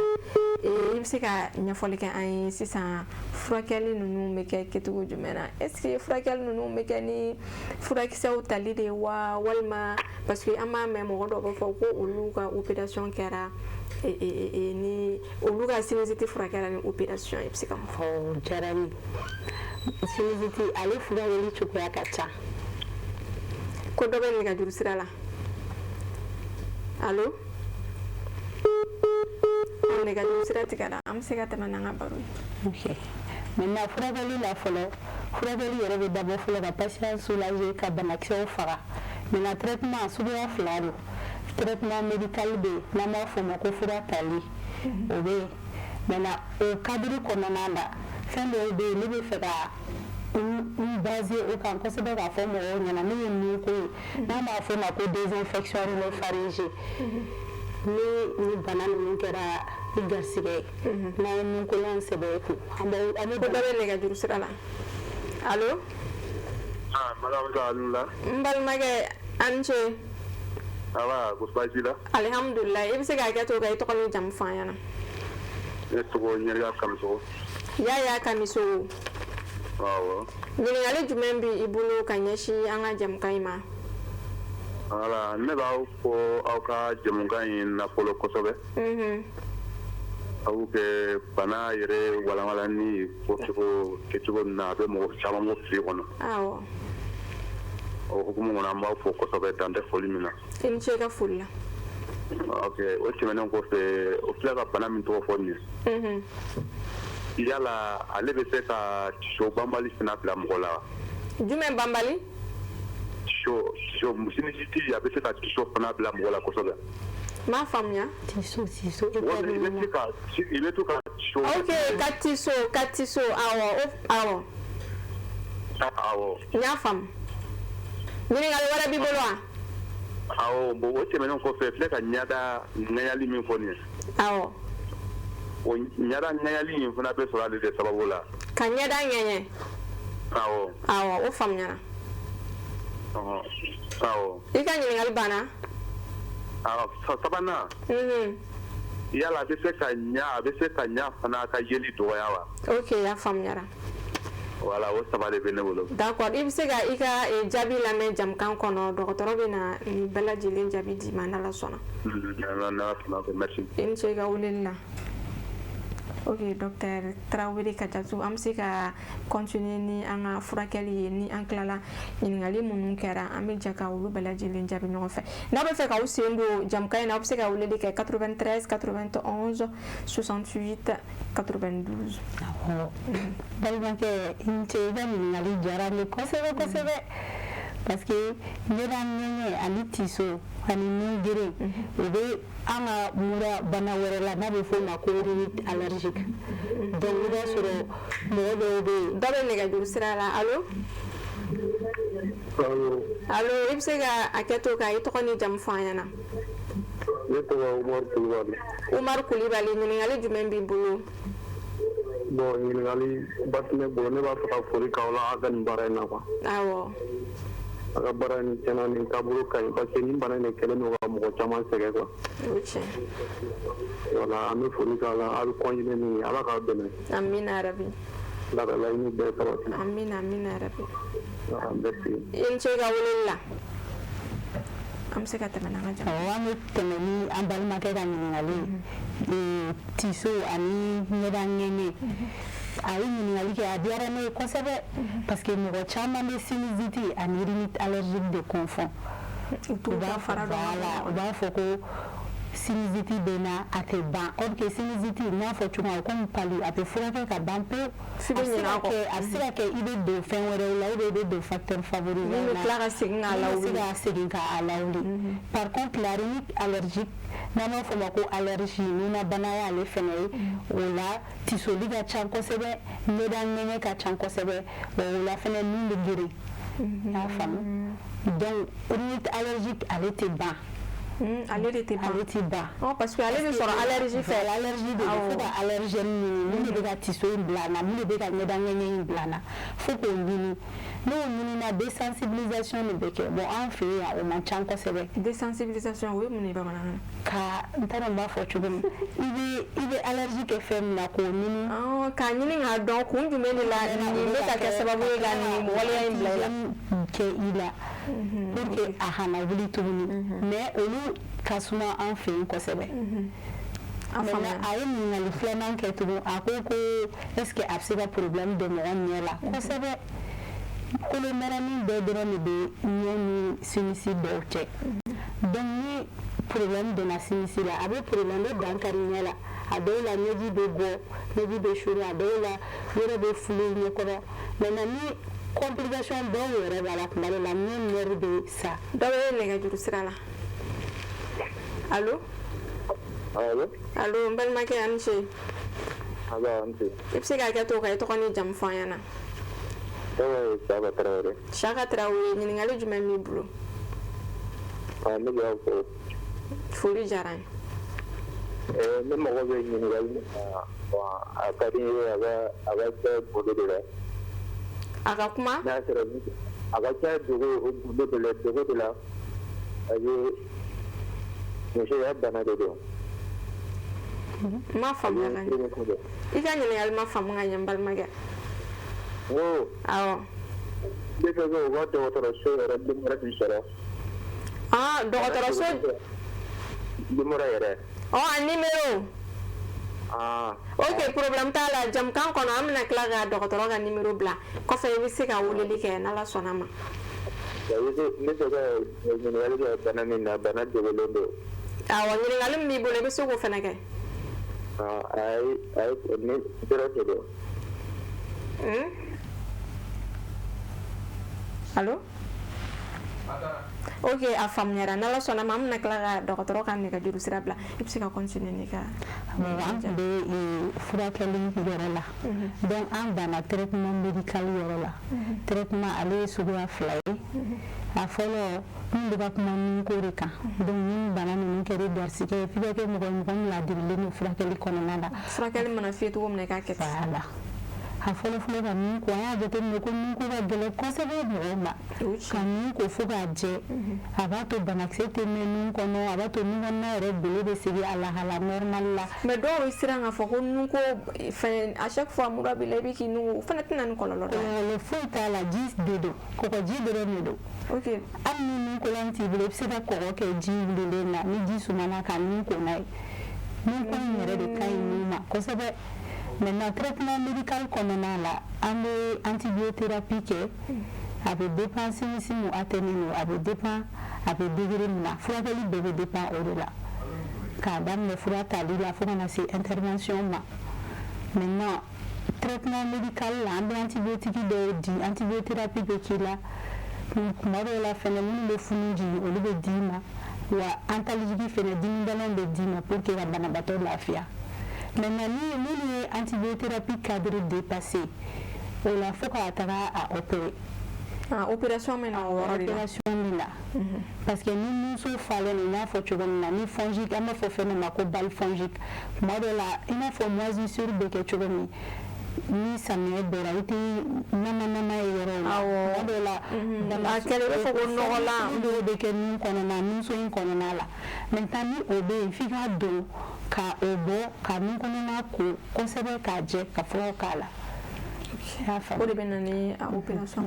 I bɛ se ka ɲɛfɔli kɛ an ye sisan, furakɛli ninnu bɛ kɛ kɛcogo jumɛn na? Est ce que furakɛli ninnu bɛ kɛ ni furakisɛw tali de ye wa, walima, parce que an b'a mɛn mɔgɔ dɔw b'a fɔ ko olu ka opération kɛra ni olu ka sinusite furakɛra ni opération ye? I bɛ se ka mun fɔ? O diyara n ye. Sinusite, ale furakɛli cogoya ka ca. Ko dɔ bɛ nɛgɛjuru sira la. Allo, nɛgɛjuru sira tigɛra. An bɛ se ka tɛmɛ n'an ka baro ye. Ok, maintenant, furakɛli la fɔlɔ, furakɛli yɛrɛ bɛ dabɔ fɔlɔ ka patient soulager, ka banakisɛw faga. Maintenant, traitement suguya fila don. Traitement médical bɛ yen, n'an b'a fɔ o ma ko fura tali, o bɛ yen. Maintenant, o cadre kɔnɔna la, fɛn dɔw bɛ yen, ne bɛ fɛ ka n baser o kan kosɛbɛ k'a fɔ mɔgɔw ɲɛna, n'o ye nun ko ye, n'an b'a fɔ o ma ko désinfection rhinopharyngée. Ni bana ninnu kɛra i garisɛgɛ ye, n'an ye nunkolan sɛbɛn i kun, an bɛ Ko dɔ bɛ nɛgɛjuru sira la. Allo? Ah, madame Alula. N balimakɛ, a ni ce. Ça va, ko baasi la? Alihamudulilayi. I bɛ se ka hakɛ to ka i tɔgɔ ni jamu fɔ an ɲɛna? Ne tɔgɔ Ɲɛriya Kamisogo. Yaya Kamisogo. Awɔ. Ɲininkali jumɛn bɛ i bolo ka ɲɛsin an ka jamukan in ma? Voilà, ne b'aw fɔ aw ka jamukan in na fɔlɔ kosɛbɛ. Aw kɛ bana yɛrɛ walanwalanni fɔcogo kɛcogo min na, a bɛ mɔgɔ caman bɔ fili kɔnɔ. O hukumu kɔnɔ, an b'aw fɔ kosɛbɛ, dan tɛ foli min na. I ni ce i ka foli la. Ok, o tɛmɛnen kɔfɛ, o filɛ ka bana min tɔgɔ fɔ nin ye, yala ale bɛ se ka tiso banbali fana bila mɔgɔ la wa? Jumɛn banbali? Tiso, sinusite, a bɛ se ka tiso fana bila mɔgɔ la kosɛbɛ. N m'a faamuya. Tiso, tiso e. Walima i bɛ to ka tiso. Ok, ka tiso, ka tiso, awɔ, o awɔ. Awɔ. N y'a faamu. Ɲininkali wɛrɛ b'i bolo wa? Awɔ, bon, o tɛmɛnen kɔfɛ, filɛ ka ɲada ŋaɲali min fɔ nin ye, o ɲada ŋaɲali in fana bɛ sɔrɔ ale de sababu la. Ka ɲɛda ŋɛɲɛ? Awɔ. Awɔ, o faamuyara. Ɔhɔn, awɔ. I ka ɲininkali banna? Sabanan, yala a bɛ se ka ɲa, a bɛ se ka ɲa fana ka yeli dɔgɔya wa? Ok, a faamuyara. Voilà, o saba de bɛ ne bolo. D'accord, i bɛ se ka i ka jaabi lamɛn jamukan kɔnɔ, dɔgɔtɔrɔ bɛ na nin bɛɛ lajɛlen jaabi d'i ma n'Ala sɔnna. N'Ala sɔnna, merci. I ni ce i ka weleli la. Ok, docteur Tarawele Kajatu, an bɛ se ka continuer ni an ka furakɛli ye. Ni an tilala ɲininkali minnu kɛra, an bɛ jɛ ka olu bɛɛ lajɛlen jaabi ɲɔgɔn fɛ. N'aw bɛ fɛ k'aw sen don jamukan in na, aw bɛ se ka weleli kɛ 93 91 68 92. Awɔ, balimakɛ, i ni ce, i ka ɲininkali diyara n ye kosɛbɛ kosɛbɛ, parce que ɲɛda ŋɛɲɛ ani tiso ani nun geren, o bɛ an ka mura bana wɛrɛ la n'a bɛ f'o ma ko rhinite allergique. Donc i b'a sɔrɔ mɔgɔ dɔw bɛ yen. Dɔ bɛ nɛgɛjuru sira la. Allo? Allo. Allo, i bɛ se ka hakɛ to ka i tɔgɔ ni jamu fɔ an ɲɛna? Ne tɔgɔ Umaru Kulubali. Umaru Kulibali, ɲininkali jumɛn b'i bolo? Bon, ɲininkali ba tɛ ne bolo, ne b'a fɛ ka foli k'aw la aw ka nin baara in na quoi. A ka baara in tiɲɛna, nin taabolo ka ɲi, parce que nin bana in de kɛlen don ka mɔgɔ caman sɛgɛn quoi. O tiɲɛ. Voilà, an bɛ foli k'aw la, aw bɛ continuer ni ye, Ala k'aw dɛmɛ. Amina yarabi. Ala ka laɲini bɛɛ sabati. Amina, amina yarabi. Ah, merci. I ni ce i ka weleli la. An bɛ se ka tɛmɛ n'an ka jamu. Awɔ, an bɛ tɛmɛ ni an balimakɛ ka ɲininkali ye, tiso ani ɲɛda ŋɛɲɛ. A ye ɲininkali kɛ, a diyara ne ye kosɛbɛ, parce que mɔgɔ caman bɛ sinusite ani rhinite allergique de confond. U t'u ka fara dɔn. Voilà, u b'a fɔ ko sinusite bɛ na, a tɛ ban, or que sinusite, n y'a fɔ cogo min na, komi palu, a bɛ furakɛ ka ban pewu. F'i bɛ ɲinɛ a kɔ. A bɛ se ka kɛ i bɛ don fɛn wɛrɛw la ou bien i bɛ don facteur favorisant. Min bɛ tila ka segin k'a lawuli. Min bɛ se ka segin k'a lawuli. Par contre, la rhinite allergique, n'an b'a fɔ o ma ko allergie, nunabana y'ale fɛnɛ ye, o la tisoli ka ca kosɛbɛ, ɲɛda ŋɛɲɛ ka ca kosɛbɛ, o la fɛnɛ nun bɛ geren. I y'a faamu? Donc rhinite allergique, ale tɛ ban. Ale de tɛ ban. Ale tɛ ban. Oh, parce que ale bɛ sɔrɔ allergie fɛ. Allergie de don, fo ka allergène ɲini, mun de bɛ ka tiso in bila n na, mun de bɛ ka ɲɛda ŋɛɲɛ in bila n na, fo k'o ɲini. N'o ɲinina, désensibilisation de bɛ kɛ. Bon, an fɛ yen yan, o man ca kosɛbɛ. Désensibilisation, o ye mun ye bamanankan na? Ka n t'a dɔn n b'a fɔ cogo min, i bɛ allergie kɛ fɛn min na, k'o ɲini. K'a ɲini k'a dɔn kun jumɛn de la nin bɛ ka kɛ sababu ye ka nin waleya in bila i la. Kɛ i la pour que a kana wuli tuguni, mais olu ka suma an fɛ yen kosɛbɛ. Maintenant, a ye ɲininkali filanan kɛ tugun, a ko ko est ce que a bɛ se ka problème don mɔgɔ ɲɛ la kosɛbɛ? Kolomɛrɛnin bɛɛ dɔrɔn de bɛ ɲɛ ni sinus dɔw cɛ. Donc ni problème donna sinus la, a bɛ problème bɛ dankari ɲɛ la. A dɔw la ɲɛji bɛ bɔ, ɲɛji bɛ suru, a dɔw la yɔrɔ bɛ fulu ɲɛkɔrɔ. Maintenant, ni complication dɔw yɛrɛ b'a la, tuma dɔw la ɲɛ nerf bɛ sa. Dɔ bɛ nɛgɛjuru sira la. Allo? Allo. Allo, n balimakɛ, a ni ce. Aba, an ce. I bɛ se ka kɛ to ka i tɔgɔ ni jamu fɔ an ɲɛna? Tɔgɔ ye Saka Tarawele. Saka Tarawele, ɲininkali jumɛn b'i bolo? Ah, ne b'a fɔ. Foli diyara n ye. Ne mago bɛ ɲininkali min na, bon, a ka di n ye a ka kɛ gundo de la. A ka kuma? N'a sɔrɔ a ka ca dogo gundo de la, dogo de la, parce que musoya bana de don. N ma faamuya ka ɲɛ. I ka ɲininkali ma faamu ka ɲɛ, n balimakɛ. N ko. Awɔ. Ne fɛ ko u ka dɔgɔtɔrɔso yɛrɛ numéro min sɔrɔ. Ah, dɔgɔtɔrɔso. Numéro yɛrɛ. Ɔ, a numéro. Ah. Ok, problème t'a la, jamukan kɔnɔ an bɛna tila ka dɔgɔtɔrɔ ka numéro bila kɔfɛ, i bɛ se ka weleli kɛ n'Ala sɔnna ma. Ne fɛ ka ɲininkali kɛ bana min na, bana dogolen don. Awɔ, ɲininkali min b'i bolo, i bɛ se k'o fana kɛ. Ah, ayi ayi, ne dɔrɔn de don. Allo? Ok, a faamuyara, n'Ala sɔnna ma, an bɛna tila ka dɔgɔtɔrɔ ka nɛgɛjuru sira bila, i bɛ se ka continuer n'i ka. An tun bɛ furakɛli yɔrɔ la, donc an danna traitement médical yɔrɔ la. Traitement, ale ye suguya fila ye. A fɔlɔ, n bɛ ka kuma nunko de kan. Donc ni bana ninnu kɛra i garisigɛ ye, f'i ka kɛ mɔgɔ ye, mɔgɔ min ladirilen don furakɛli kɔnɔna la. Furakɛli mana f'i ye cogo min na, i k'a kɛ ten. Voilà. A fɔlɔ-fɔlɔ ka nun ko, an y'a jateminɛ ko nun ko ka gɛlɛn kosɛbɛ mɔgɔw ma. Ka nun ko fo k'a jɛ, a b'a to banakisɛ tɛ mɛn nun kɔnɔ, a b'a to nun kɔnɔna yɛrɛ golo bɛ segin a lahala normal la. Mais dɔw bɛ siran k'a fɔ ko nun ko fɛn, à chaque fois mura b'i la, i bɛ k'i nun ko, o fana tɛna ni kɔlɔlɔ dɔ ye? Kɔlɔlɔ foyi t'a la, ji de don, kɔgɔji dɔrɔn de don. Hali ni nun kolan t'i bolo, i bɛ se ka kɔgɔ kɛ ji wulilen na, ni ji sumana, ka nun ko n'a ye. Nun ko in yɛrɛ de ka ɲi nun ma kosɛbɛ. Maintenant, traitement médical kɔnɔna la, an bɛ antibiothérapie kɛ. A bɛ dépend sinus mun atteint don, a bɛ dépend a bɛ degré min na. Furakɛli bɛɛ bɛ dépend o de la, k'a daminɛ fura tali la fo ka na se intervention ma. Maintenant, traitement médical la, an bɛ antibiotique dɔw di, antibiothérapie bɛ k'i la. Tuma dɔw la fɛnɛ, minnu bɛ funu jigin, olu bɛ d'i ma, wa antalgique fɛnɛ, dimidalanw bɛ d'i ma pour que ka banabaatɔ lafiya. Maintenant, ni minnu ye antibiothérapie cadre dépassé, o la fo ka taga a opérer. Ah, opération bɛ na o yɔrɔ de la. Opération bɛ na, parce que ni nunso falen don, i n'a fɔ cogo min na, ni fongique, an b'a fɔ fɛn dɔ ma ko balle fongique. Tuma dɔw la, i n'a fɔ moisissure bɛ kɛ cogo min, ni samiyɛ bɔra, i tɛ nama nama ye yɔrɔw la. Tuma dɔw la, A kɛlen i b'a fɔ ko nɔgɔlan. Dɔw bɛ kɛ nun kɔnɔna, nunso in kɔnɔna la. Maintenant, ni o bɛ yen, f'i ka don ka o bɔ, ka nun kɔnɔna ko kosɛbɛ k'a jɛ, ka furaw k'a la. I y'a faamu? O de bɛ na ni a opération.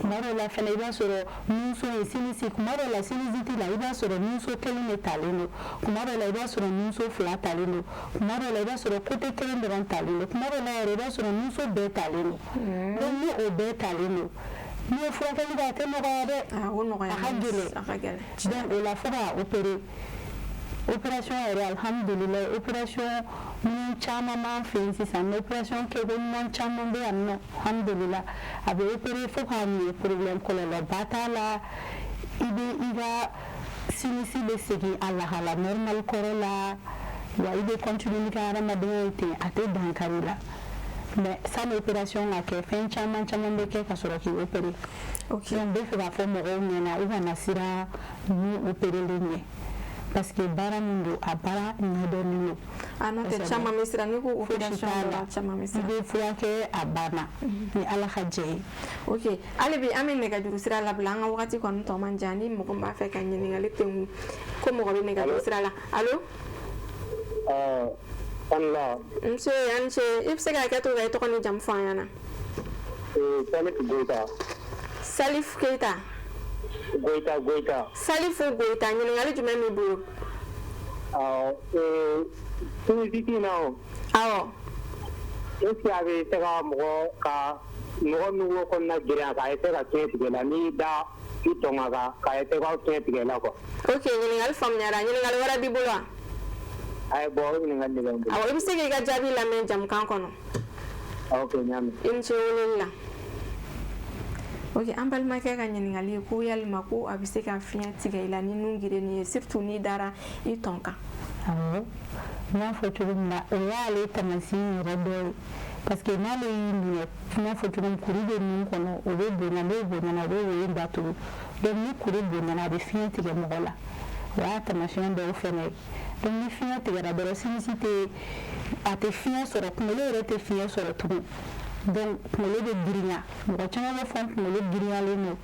Tuma dɔw la fɛnɛ, i b'a sɔrɔ nunso ye sinus, tuma dɔw la sinusite la, i b'a sɔrɔ nunso kelen de talen don, tuma dɔw la i b'a sɔrɔ nunso fila talen don, tuma dɔw la i b'a sɔrɔ côté kelen dɔrɔn talen don, tuma dɔw la yɛrɛ i b'a sɔrɔ nunso bɛɛ talen don. Donc ni o bɛɛ talen don, n'i ye furakɛli kɛ, a tɛ nɔgɔya dɛ. A o nɔgɔya. A ka gɛlɛn. A ka gɛlɛn. Donc o la, fo ka opérer. Opération yɛrɛ, alhamdulilayi, opération minnu caman b'an fɛ yen sisan, ni opération kɛko ɲuman caman bɛ yan nɔ, alhamdulilayi, a bɛ opérer fo k'a ɲɛ, problème kɔlɔlɔba t'a la. I bɛ i ka sinus bɛ segin a lahala normal kɔrɔ la, wa i bɛ continuer n'i ka hadamadenya ye ten, a tɛ dankari la. Mais sani opération ka kɛ, fɛn caman caman bɛ kɛ ka sɔrɔ k'i opérer. Donc n bɛ fɛ k'a fɔ mɔgɔw ɲɛna, u kana siran nun opérelen ɲɛ, parce que baara min don, a baara ɲɛdɔnnen don. A n'o tɛ, caman bɛ siran n'i ko opération t'a la. Dɔrɔn, caman bɛ I siran. bɛ furakɛ, a banna, ni Ala ka jɛ ye. Ok, hali bi an bɛ nɛgɛjuru sira labila, an ka wagati kɔni tɔ man jan. Ni mɔgɔ min b'a fɛ ka ɲininkali tengu, ko mɔgɔ bɛ nɛgɛjuru sira la. Allo? Anla. Nse, an ce. I bɛ se ka hakɛ to ka i tɔgɔ ni jamu fɔ an ɲɛna? Salif Goita. Salif Keita? Goita, Goita. Salifu Goyita, ɲininkali jumɛn b'i bolo? Awɔ, sinusite na o. Awɔ. Est ce que a bɛ se ka mɔgɔ ka mɔgɔ min wo kɔnɔna girinya k'a essayer ka fiɲɛ tigɛ la, n'i da i tɔn a kan k'a essayer ka fiɲɛ tigɛ la quoi? Ok, ɲininkali faamuyara. Ɲininkali wɛrɛ b'i bolo wa? Ayi, bon, o ɲininkali de bɛ n bolo. Awɔ, i bɛ se k'i ka jaabi lamɛn jamukan kɔnɔ. Ok, n y'a mɛn. I ni ce weleli la. Ok, an balimakɛ ka ɲininkali ye ko yalima ko a bɛ se ka fiɲɛ tigɛ i la ni nun gerenni ye, surtout n'i dara i tɔn kan? Awɔ, n y'a fɔ cogo min na, o y'ale taamasiyɛn yɛrɛ dɔ ye, parce que n'ale y'i minɛ, n y'a fɔ cogo min, kuru bɛ nun kɔnɔ, o bɛ bonya, n'o bonyana, o bɛ woyo datugu. Donc ni kuru bonyana, a bɛ fiɲɛ tigɛ mɔgɔ la, o y'a taamasiyɛn dɔw fɛnɛ ye. Donc ni fiɲɛ tigɛra dɔrɔn, sinus tɛ, a tɛ fiɲɛ sɔrɔ, kunkolo yɛrɛ tɛ fiɲɛ sɔrɔ tugun. Donc kunkolo bɛ girinya. Mɔgɔ caman bɛ fɔ n kunkolo girinyalen don,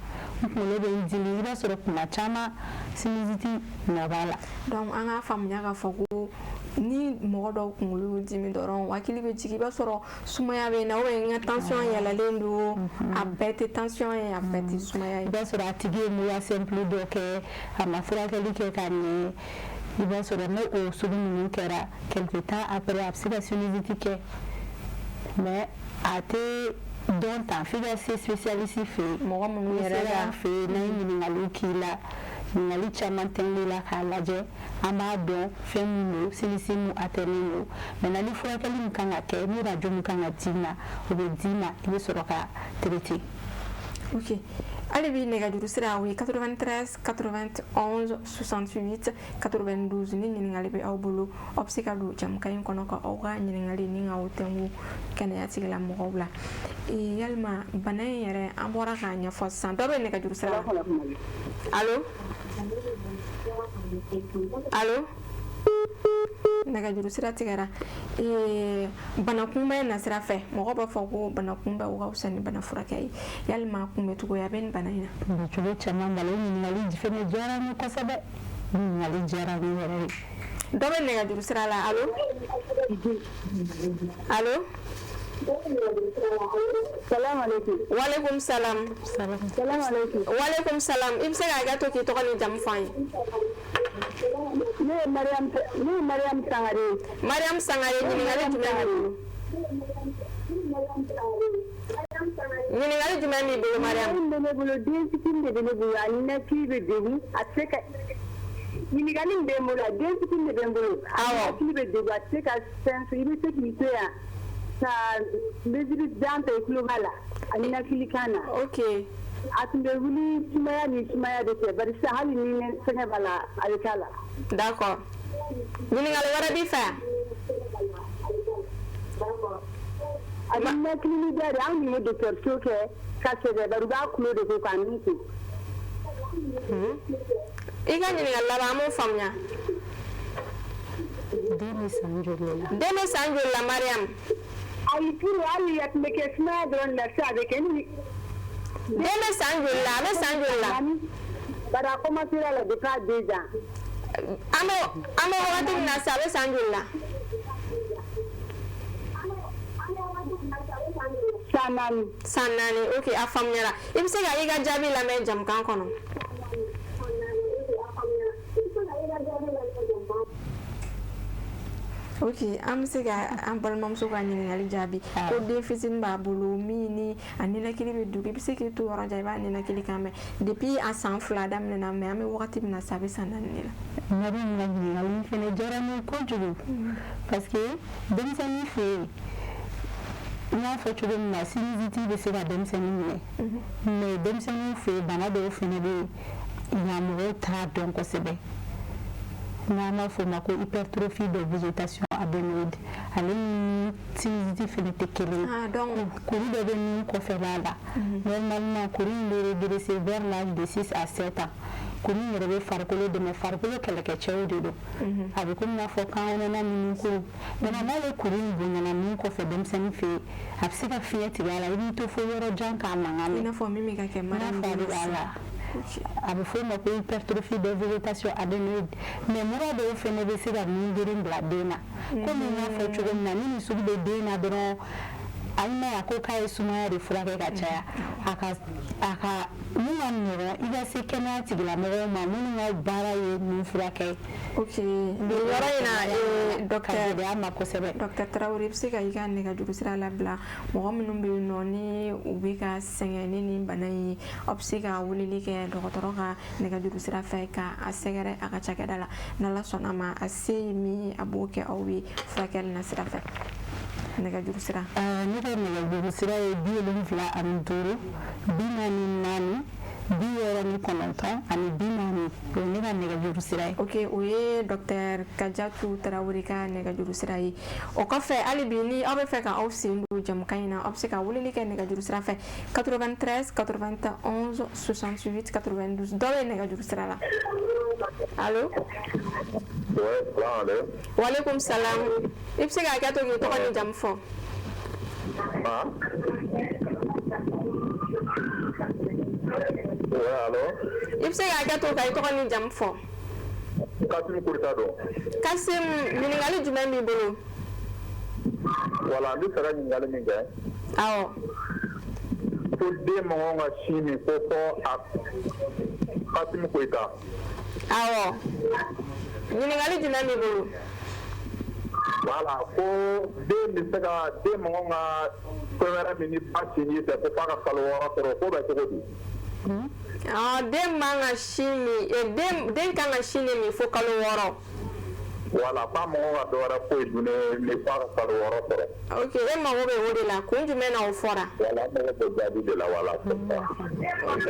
n kunkolo bɛ n dimi. I b'a sɔrɔ tuma caman sinusite nɔ b'a la. Donc an k'a faamuya k'a fɔ ko ni mɔgɔ dɔw kunkolo y'u dimi dɔrɔn, hakili bɛ jigin, i b'a sɔrɔ sumaya bɛ n na ou bien n ka tension yɛlɛlen don. A bɛɛ tɛ tension ye, a bɛɛ tɛ sumaya ye. I b'a sɔrɔ a tigi ye mura simple dɔ kɛ, a ma furakɛli kɛ ka ɲɛ. I b'a sɔrɔ n'o o sugu ninnu kɛra, quelque temps après, a bɛ se ka sinusite kɛ, mais a tɛ dɔn tan, f'i ka se spécialiste fɛ yen. Mɔgɔ minnu N'i yɛrɛ sera ka an fɛ yen, n'an ye ɲininkaliw k'i la, ɲininkali caman tɛngul'i la k'a lajɛ, an b'a dɔn fɛn min don, sinus mun atteint don. Maintenant, ni furakɛli min kan ka kɛ, ni radio min kan ka d'i ma, o bɛ d'i ma, i bɛ sɔrɔ ka traiter. Ok, hali bi nɛgɛjuru sira o ye 93 91 68 92. Ni ɲininkali bɛ aw bolo, aw bɛ se ka don jamukan in kɔnɔ ka aw ka ɲininkali ni k'aw tɛnku kɛnɛya tigilamɔgɔw la. Yalima bana in yɛrɛ, an bɔra k'a ɲɛfɔ sisan. Dɔ bɛ nɛgɛjuru sira la. Allo, allo? Nɛgɛjuru sira tigɛra. Bana kunbɛn nasira fɛ, mɔgɔ b'a fɔ ko bana kunbɛn o ka fisa ni bana furakɛ ye. Yalima kunbɛcogoya bɛ nin bana in na? Kunbɛcogo caman b'a la. O ɲininkali fɛnɛ diyara n ye kosɛbɛ, ɲininkali diyara n ye yɛrɛ de. Dɔ bɛ nɛgɛjuru sira la. Allo, allo. Salam alaikum. Waleykum salam. Salam alaikum. Waleykum salam. I bɛ se ka hakɛ to k'i tɔgɔ ni jamu fɔ an ye? Ne ye Mariam, ne ye Mariam Sangare ye. Mariam Sangare, ɲininkali jumɛn b'i bolo? Ɲininkali jumɛn b'i bolo, Mariam? Ɲininkali bɛ ne bolo, den fitinin de bɛ ne bolo, a ninakili bɛ degun, a tɛ se ka. Ɲininkali min bɛ n bolo, a den fitinin de bɛ n bolo. A ninakili bɛ degun, a tɛ se ka fɛn, i bɛ se k'i to yan ka mesure jan ta, i tulo b'a la a ninakili kan na. Ok. A tun bɛ wuli sumaya ni sumaya de fɛ, bari sisan hali ni fɛngɛ b'a la, a bɛ k'a la. D'accord. Ɲininkali wɛrɛ b'i fɛ? A bɛ ninakili ni da de. An tun ye dɔgɔtɔrɔso kɛ ka sɛgɛn, bari u b'a tulo de ko k'a nun ko. I ka ɲininkali laban, an b'o faamuya. Den bɛ san joli la? Den bɛ san joli la, Mariam? Ayi, turu hali a tun bɛ kɛ sumaya dɔrɔn de la, sisan a bɛ kɛ ni. Den bɛ san joli la? A bɛ san joli la? Bari a commencé la depuis à 2 ans. An bɛ wagati min na sisan, a bɛ san joli la? San 4. San 4, ok, a faamuyara. I bɛ se ka i ka jaabi lamɛn jamukan kɔnɔ. Ok, an bɛ se ka an balimamuso ka ɲininkali jaabi ko den fitinin b'a bolo min ni a ninakili bɛ degun, i bɛ se k'i to yɔrɔ jan, i b'a ninakili kan mɛn depuis a san 2 daminɛna, mais an bɛ wagati min na sisan, a bɛ san 4 de la. Mariam ka ɲininkali fɛnɛ diyara n ye kojugu, parce que denmisɛnnin fɛ yen, n y'a fɔ cogo min na, sinusite bɛ se ka denmisɛnnin minɛ, mais denmisɛnninw fɛ yen, bana dɔw fɛnɛ bɛ yen, nka mɔgɔw t'a dɔn kosɛbɛ, n'an b'a fɔ o ma ko hypertrophie de végétation adénoïde. Ale ni sinusite fɛnɛ tɛ kelen ye. Kuru dɔ bɛ nun kɔfɛla la. Normalement, kuru in bɛ régresser vers l'âge de 6 à 7 ans. Kuru in yɛrɛ bɛ farikolo dɛmɛ, farikolo kɛlɛkɛcɛw de don. A bɛ komi i n'a fɔ kan kɔnɔna ni kuru. Maintenant, n'ale kuru in bonyana nun kɔfɛ denmisɛnnin fɛ yen, a bɛ se ka fiɲɛ tigɛ a la, i b'i to fo yɔrɔ jan k'a mankan mɛn. I n'a fɔ min bɛ ka kɛ I n'a fɔ a bɛ a la. A bɛ f'o ma ko hypertrophie de végétation adénoïde. Mais mura dɔw fɛnɛ bɛ se ka nun geren bila den na. Komi n y'a fɔ cogo min na, ni nin sugu bɛ den na dɔrɔn, a ma a ko k'a ye sumaya de furakɛ ka caya, a ka mun ka nɔgɔn, i ka se kɛnɛya tigilamɔgɔw ma minnu ka baara ye nun furakɛ. Ok, nin yɔrɔ in na, docteur, ka gɛlɛya ma kosɛbɛ. Docteur Tarawele, i bɛ se ka i ka nɛgɛjuru sira labila mɔgɔ minnu bɛ yen nɔ ni u bɛ ka sɛgɛn ni nin bana in ye, aw bɛ se ka weleli kɛ dɔgɔtɔrɔ ka nɛgɛjuru sira fɛ ka a sɛgɛrɛ a ka cakɛda la. N'Ala sɔnna a ma, a se ye min ye, a b'o kɛ aw ye furakɛli na sira fɛ. Nɛgɛjuru sira. Ne ka nɛgɛjuru sira ye 75 44 69 40. O ye ne ka nɛgɛjuru sira ye. Ok, o ye docteur Kajatu Tarawele ka nɛgɛjuru sira ye. O kɔfɛ, hali bi, ni aw bɛ fɛ ka aw sen don jamukan in na, aw bɛ se ka weleli kɛ nɛgɛjuru sira fɛ 93 91 68 92. Dɔ bɛ nɛgɛjuru sira la. Allo. Ouais, salam alaikum. Waleykum salam. I bɛ se ka hakɛ to k'i tɔgɔ ni jamu fɔ? Ah. Ouais, allo. I bɛ se ka hakɛ to ka i tɔgɔ ni jamu fɔ? Kasim Kurita don. Kasim, ɲininkali jumɛn b'i bolo? Voilà, n bɛ fɛ ka ɲininkali min kɛ. Awɔ. Ko den man kan ka sin min ko fɔ a. Kasim Koyita. Awɔ. Ɲininkali jumɛn b'i bolo? Voilà, ko den bɛ se ka, den man kan ka fɛn wɛrɛ min ni ba sinji tɛ ko f'a ka kalo 6 sɔrɔ, k'o bɛ cogo di? Den man ka sin min, den kan ka sin de min fo kalo 6. Voilà, k'a man kan ka dɔ wɛrɛ foyi dun ni f'a ka kalo 6 sɔrɔ. Ok, e mago bɛ o de la, kun jumɛn na o fɔra? Voilà, n mago bɛ jaabi de la, voilà. Ok,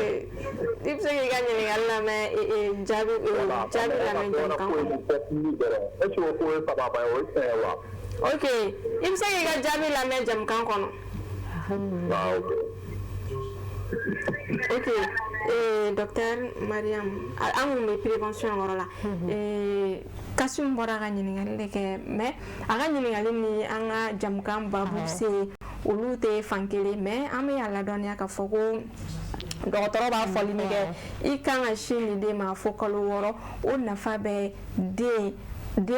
i bɛ se k'i ka ɲininkali lamɛn, jaabi lamɛn jamukan kɔnɔ. Est ce que o ko ye sababa ye, o ye tiɲɛ ye wa? Ok, i bɛ se k'i ka jaabi lamɛn jamukan kɔnɔ. Ah, ok. Ok, docteur Mariam, an kun bɛ prévention yɔrɔ la. Kasum bɔra ka ɲininkali de kɛ, mais a ka ɲininkali ni an ka jamukan babu se olu tɛ fan kelen, mais an bɛ a ladɔnniya k'a fɔ ko dɔgɔtɔrɔ b'a fɔli min kɛ, i kan ka sin di den ma fo kalo 6, o nafa bɛ den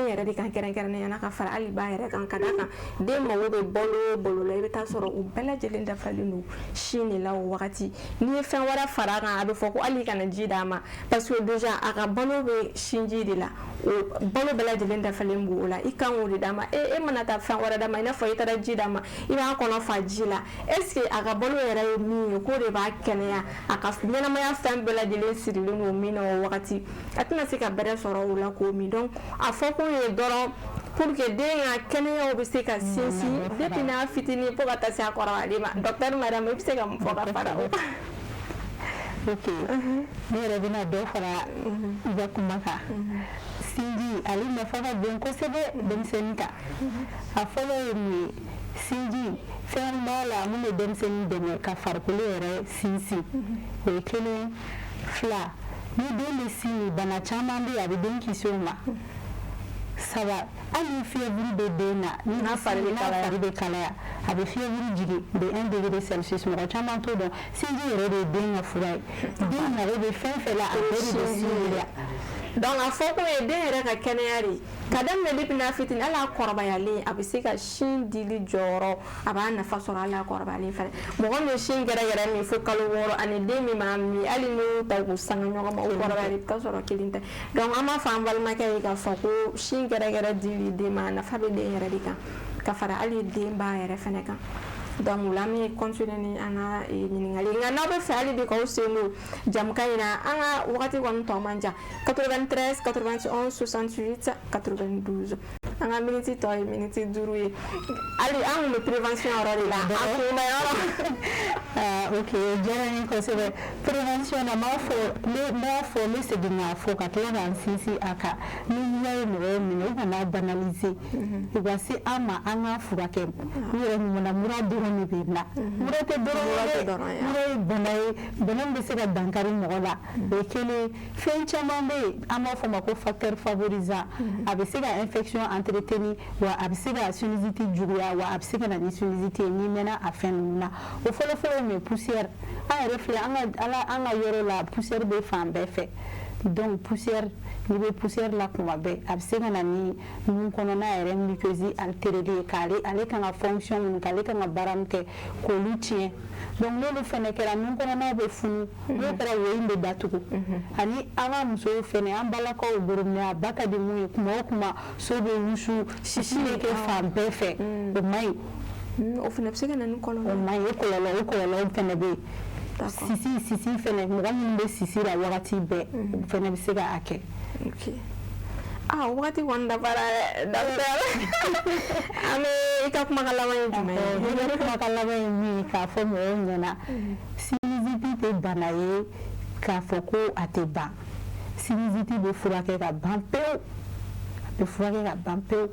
yɛrɛ de kan, kɛrɛnkɛrɛnnenya la ka fara hali ba yɛrɛ kan, ka d'a kan den mago bɛ balo o balo la, i bɛ taa sɔrɔ u bɛɛ lajɛlen dafalen don sin de la o wagati. N'i ye fɛn wɛrɛ fara a kan, a bɛ fɔ ko hali i kana ji d'a ma, parce que déjà a ka balo bɛ sinji de la, o balo bɛɛ lajɛlen dafalen b'o la, i kan k'o de d'a ma. E mana taa fɛn wɛrɛ d'a ma, i n'a fɔ i taara ji d'a ma, i b'a kɔnɔ fa ji la, est ce que a ka balo yɛrɛ ye min ye, k'o de b'a kɛnɛya, a ka ɲɛnamaya fɛn bɛɛ lajɛlen sirilen don min na o wagati, a tɛna se ka bɛrɛ sɔrɔ o la k'o min. Donc a fɔ kun ye dɔrɔn pour que den ka kɛnɛyaw bɛ se ka sinsin depuis n'a fitinin fo ka taa se a kɔrɔbayalen ma. Docteur Mariam, i bɛ se ka mun fɔ ka fara o kan? Ok, ne yɛrɛ bɛna dɔ fara i ka kuma kan. Sinji, ale nafa ka bon kosɛbɛ denmisɛnnin kan. A fɔlɔ ye mun ye? Sinji, fɛn b'a la mun bɛ denmisɛnnin dɛmɛ ka farikolo yɛrɛ sinsin, o ye kelen. Fila, ni den bɛ sin min, bana caman bɛ yen, a bɛ den kisi o ma. Saba, hali ni fièvre bɛ den na, ni n'a fari bɛ kalaya, a bɛ fièvre jigin de 1 degré Celsius. Mɔgɔ caman t'o dɔn, sinji yɛrɛ de ye den ka fura ye. Den mago bɛ fɛn fɛn la, a bɛɛ de bɛ sinji la. Donc a fɔ kun ye den yɛrɛ ka kɛnɛya de, ka daminɛ depuis n'a fitinin hali a kɔrɔbayalen, a bɛ se ka sin dili jɔyɔrɔ, a b'a nafa sɔrɔ hali a kɔrɔbayalen fɛnɛ. Mɔgɔ min sin gɛrɛgɛrɛ min fo kalo 6, ani den min b'a min, hali n'u y'u ta k'u sanga ɲɔgɔn ma, o kɔrɔbayalen, i bɛ taa sɔrɔ kelen tɛ. Donc an b'a fɔ an balimakɛ ye k'a fɔ ko sin gɛrɛgɛrɛ dili den ma, a nafa bɛ den yɛrɛ de kan, ka fara hali den ba yɛrɛ fɛnɛ kan. Donc o la an bɛ continuer ni an ka ɲininkali, nka n'aw bɛ fɛ hali bi k'aw sen don jamukan in na, an ka wagati kɔni tɔ man jan, 93 91 68 92. An ka miniti tɔ ye miniti 5 ye. Hali an kun bɛ prévention yɔrɔ de la, a kun bɛ yɔrɔ. Ok, o diyara n ye kosɛbɛ. Prévention na, n b'a fɔ, n b'a fɔ, n bɛ segin k'a fɔ ka tila k'an sinsin a kan. Ni mura ye mɔgɔw minɛ, u kana banaliser, u ka se an ma, an k'a furakɛ. U yɛrɛ ɲuman, mura dɔrɔn de bɛ na, mura tɛ dɔrɔn ye, mura ye bana ye, bana min bɛ se ka dankari mɔgɔ la, o ye kelen. Fɛn caman bɛ yen, an b'a fɔ o ma ko facteur favorisant, a bɛ se ka infection entretenir, wa a bɛ se ka sinusite juguya, wa a bɛ se ka na ni sinusite ye n'i mɛnna a fɛn ninnu na. O fɔlɔ-fɔlɔ ye mun ye? Poussière. An yɛrɛ filɛ, an ka yɔrɔ la, poussière bɛ fan bɛɛ fɛ. Donc poussière, n'i bɛ poussière la kuma bɛɛ, a bɛ se ka na ni nun kɔnɔna yɛrɛ muqueuse altérée ye, k'ale ale kan ka fonction minnu kɛ, ale kan ka baara min kɛ, k'olu tiɲɛ. Donc n'olu fɛnɛ kɛra, nun kɔnɔnaw bɛ funu, n'o kɛra, wo in bɛ datugu. Ani an ka musow fɛnɛ, an balakaw, gorobinɛ a ba ka di mun ye, kuma o kuma so bɛ wusu, sisi bɛ kɛ fan bɛɛ fɛ, o man ɲi. O fana bɛ se ka na ni kɔlɔlɔ. O man ɲi, o kɔlɔlɔw fɛnɛ bɛ yen. Sisi fɛnɛ, mɔgɔ minnu bɛ sisi la wagati bɛɛ, o fɛnɛ bɛ se ka a kɛ. Ok, ah, wagati kɔni dafara dɛ, docteur. An bɛ i ka kumakan laban ye jumɛn ye? Ne ka kumakan laban ye min ye, k'a fɔ mɔgɔw ɲɛna, sinusite tɛ bana ye k'a fɔ ko a tɛ ban. Sinusite bɛ furakɛ ka ban pewu, a bɛ furakɛ ka ban pewu.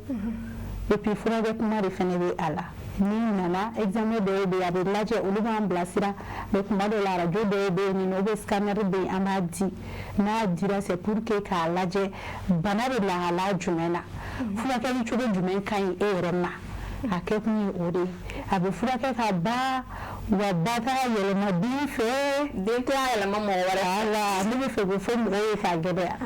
Et puis furakɛ kuma de fɛnɛ bɛ a la. N'i nana, examen dɔw bɛ yen, a bɛ lajɛ, olu b'an bilasira, mais kuma dɔw la, arajo dɔw bɛ yen nɔ, ou bien scanner bɛ yen, an b'a di. N'a dira, c'est pour que k'a lajɛ bana bɛ lahala jumɛn na, furakɛli cogo jumɛn ka ɲi e yɛrɛ ma. A kɛ kun ye o de ye. A bɛ furakɛ ka ban, wa ba t'a yɛlɛma den fɛ. Den tɛ a yɛlɛma mɔgɔ wɛrɛ. Voilà, ne bɛ fɛ k'o fɔ mɔgɔw ye k'a gɛlɛya.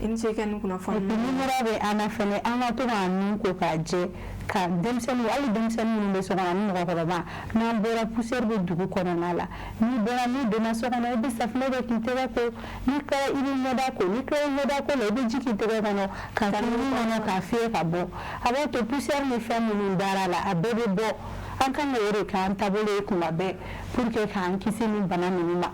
I ni ce i ka nin kunnafoni. Et puis ni mura bɛ an na fɛnɛ, an ka to k'an nun ko k'a jɛ, ka denmisɛnninw, hali denmisɛnnin minnu bɛ so kɔnɔ ani mɔgɔkɔrɔba, n'an bɔra, poussière bɛ dugu kɔnɔna la, n'i bɔra, n'i donna so kɔnɔ, i bɛ safunɛ kɛ k'i tɛgɛ ko, n'i tilala, i bɛ ɲɛda ko, n'i tilala ɲɛda ko la, i bɛ ji k'i tɛgɛ kɔnɔ ka kɛ nun kɔnɔ k'a fiyɛ ka bɔ. A b'a to poussière ni fɛn minnu dara la, a bɛɛ bɛ bɔ. An kan ka o de k'an taabolo ye kuma bɛɛ pour que k'an kisi nin bana ninnu ma.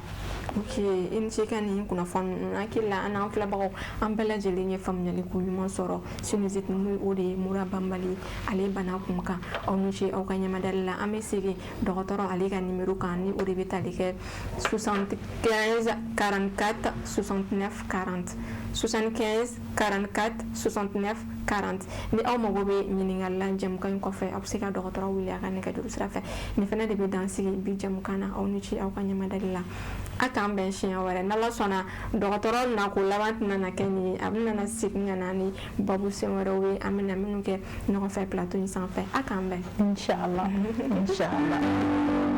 Ok, i ni ce i ka nin kunnafoni ninnu. Hakili la, an n'an filɛbagaw, an bɛɛ lajɛlen ye faamuyali ko ɲuman sɔrɔ sinusite, n'o o de ye mura banbali, ale bana kun kan. Aw ni ce aw ka ɲɛmadali la. An bɛ segin dɔgɔtɔrɔ ale ka numéro kan, ni o de bɛ tali kɛ 75 44 69 40. 75 44 69 40. Ni aw mago bɛ ɲininkali la jɛmukan in kɔfɛ, aw bɛ se ka dɔgɔtɔrɔ wele a ka nɛgɛjuru sira fɛ. Nin fana de bɛ dan sigi bi jɛmukan na. Aw ni ce aw ka ɲɛmadali la. A k'an bɛn siɲɛ wɛrɛ n'Ala sɔnna. Dɔgɔtɔrɔ nako laban tɛna na kɛ nin ye, a bɛna na segin ka na ni babu sen wɛrɛw ye, an bɛna minnu kɛ ɲɔgɔn fɛ plateau in sanfɛ. A k'an bɛn. Inshallah, inshallah.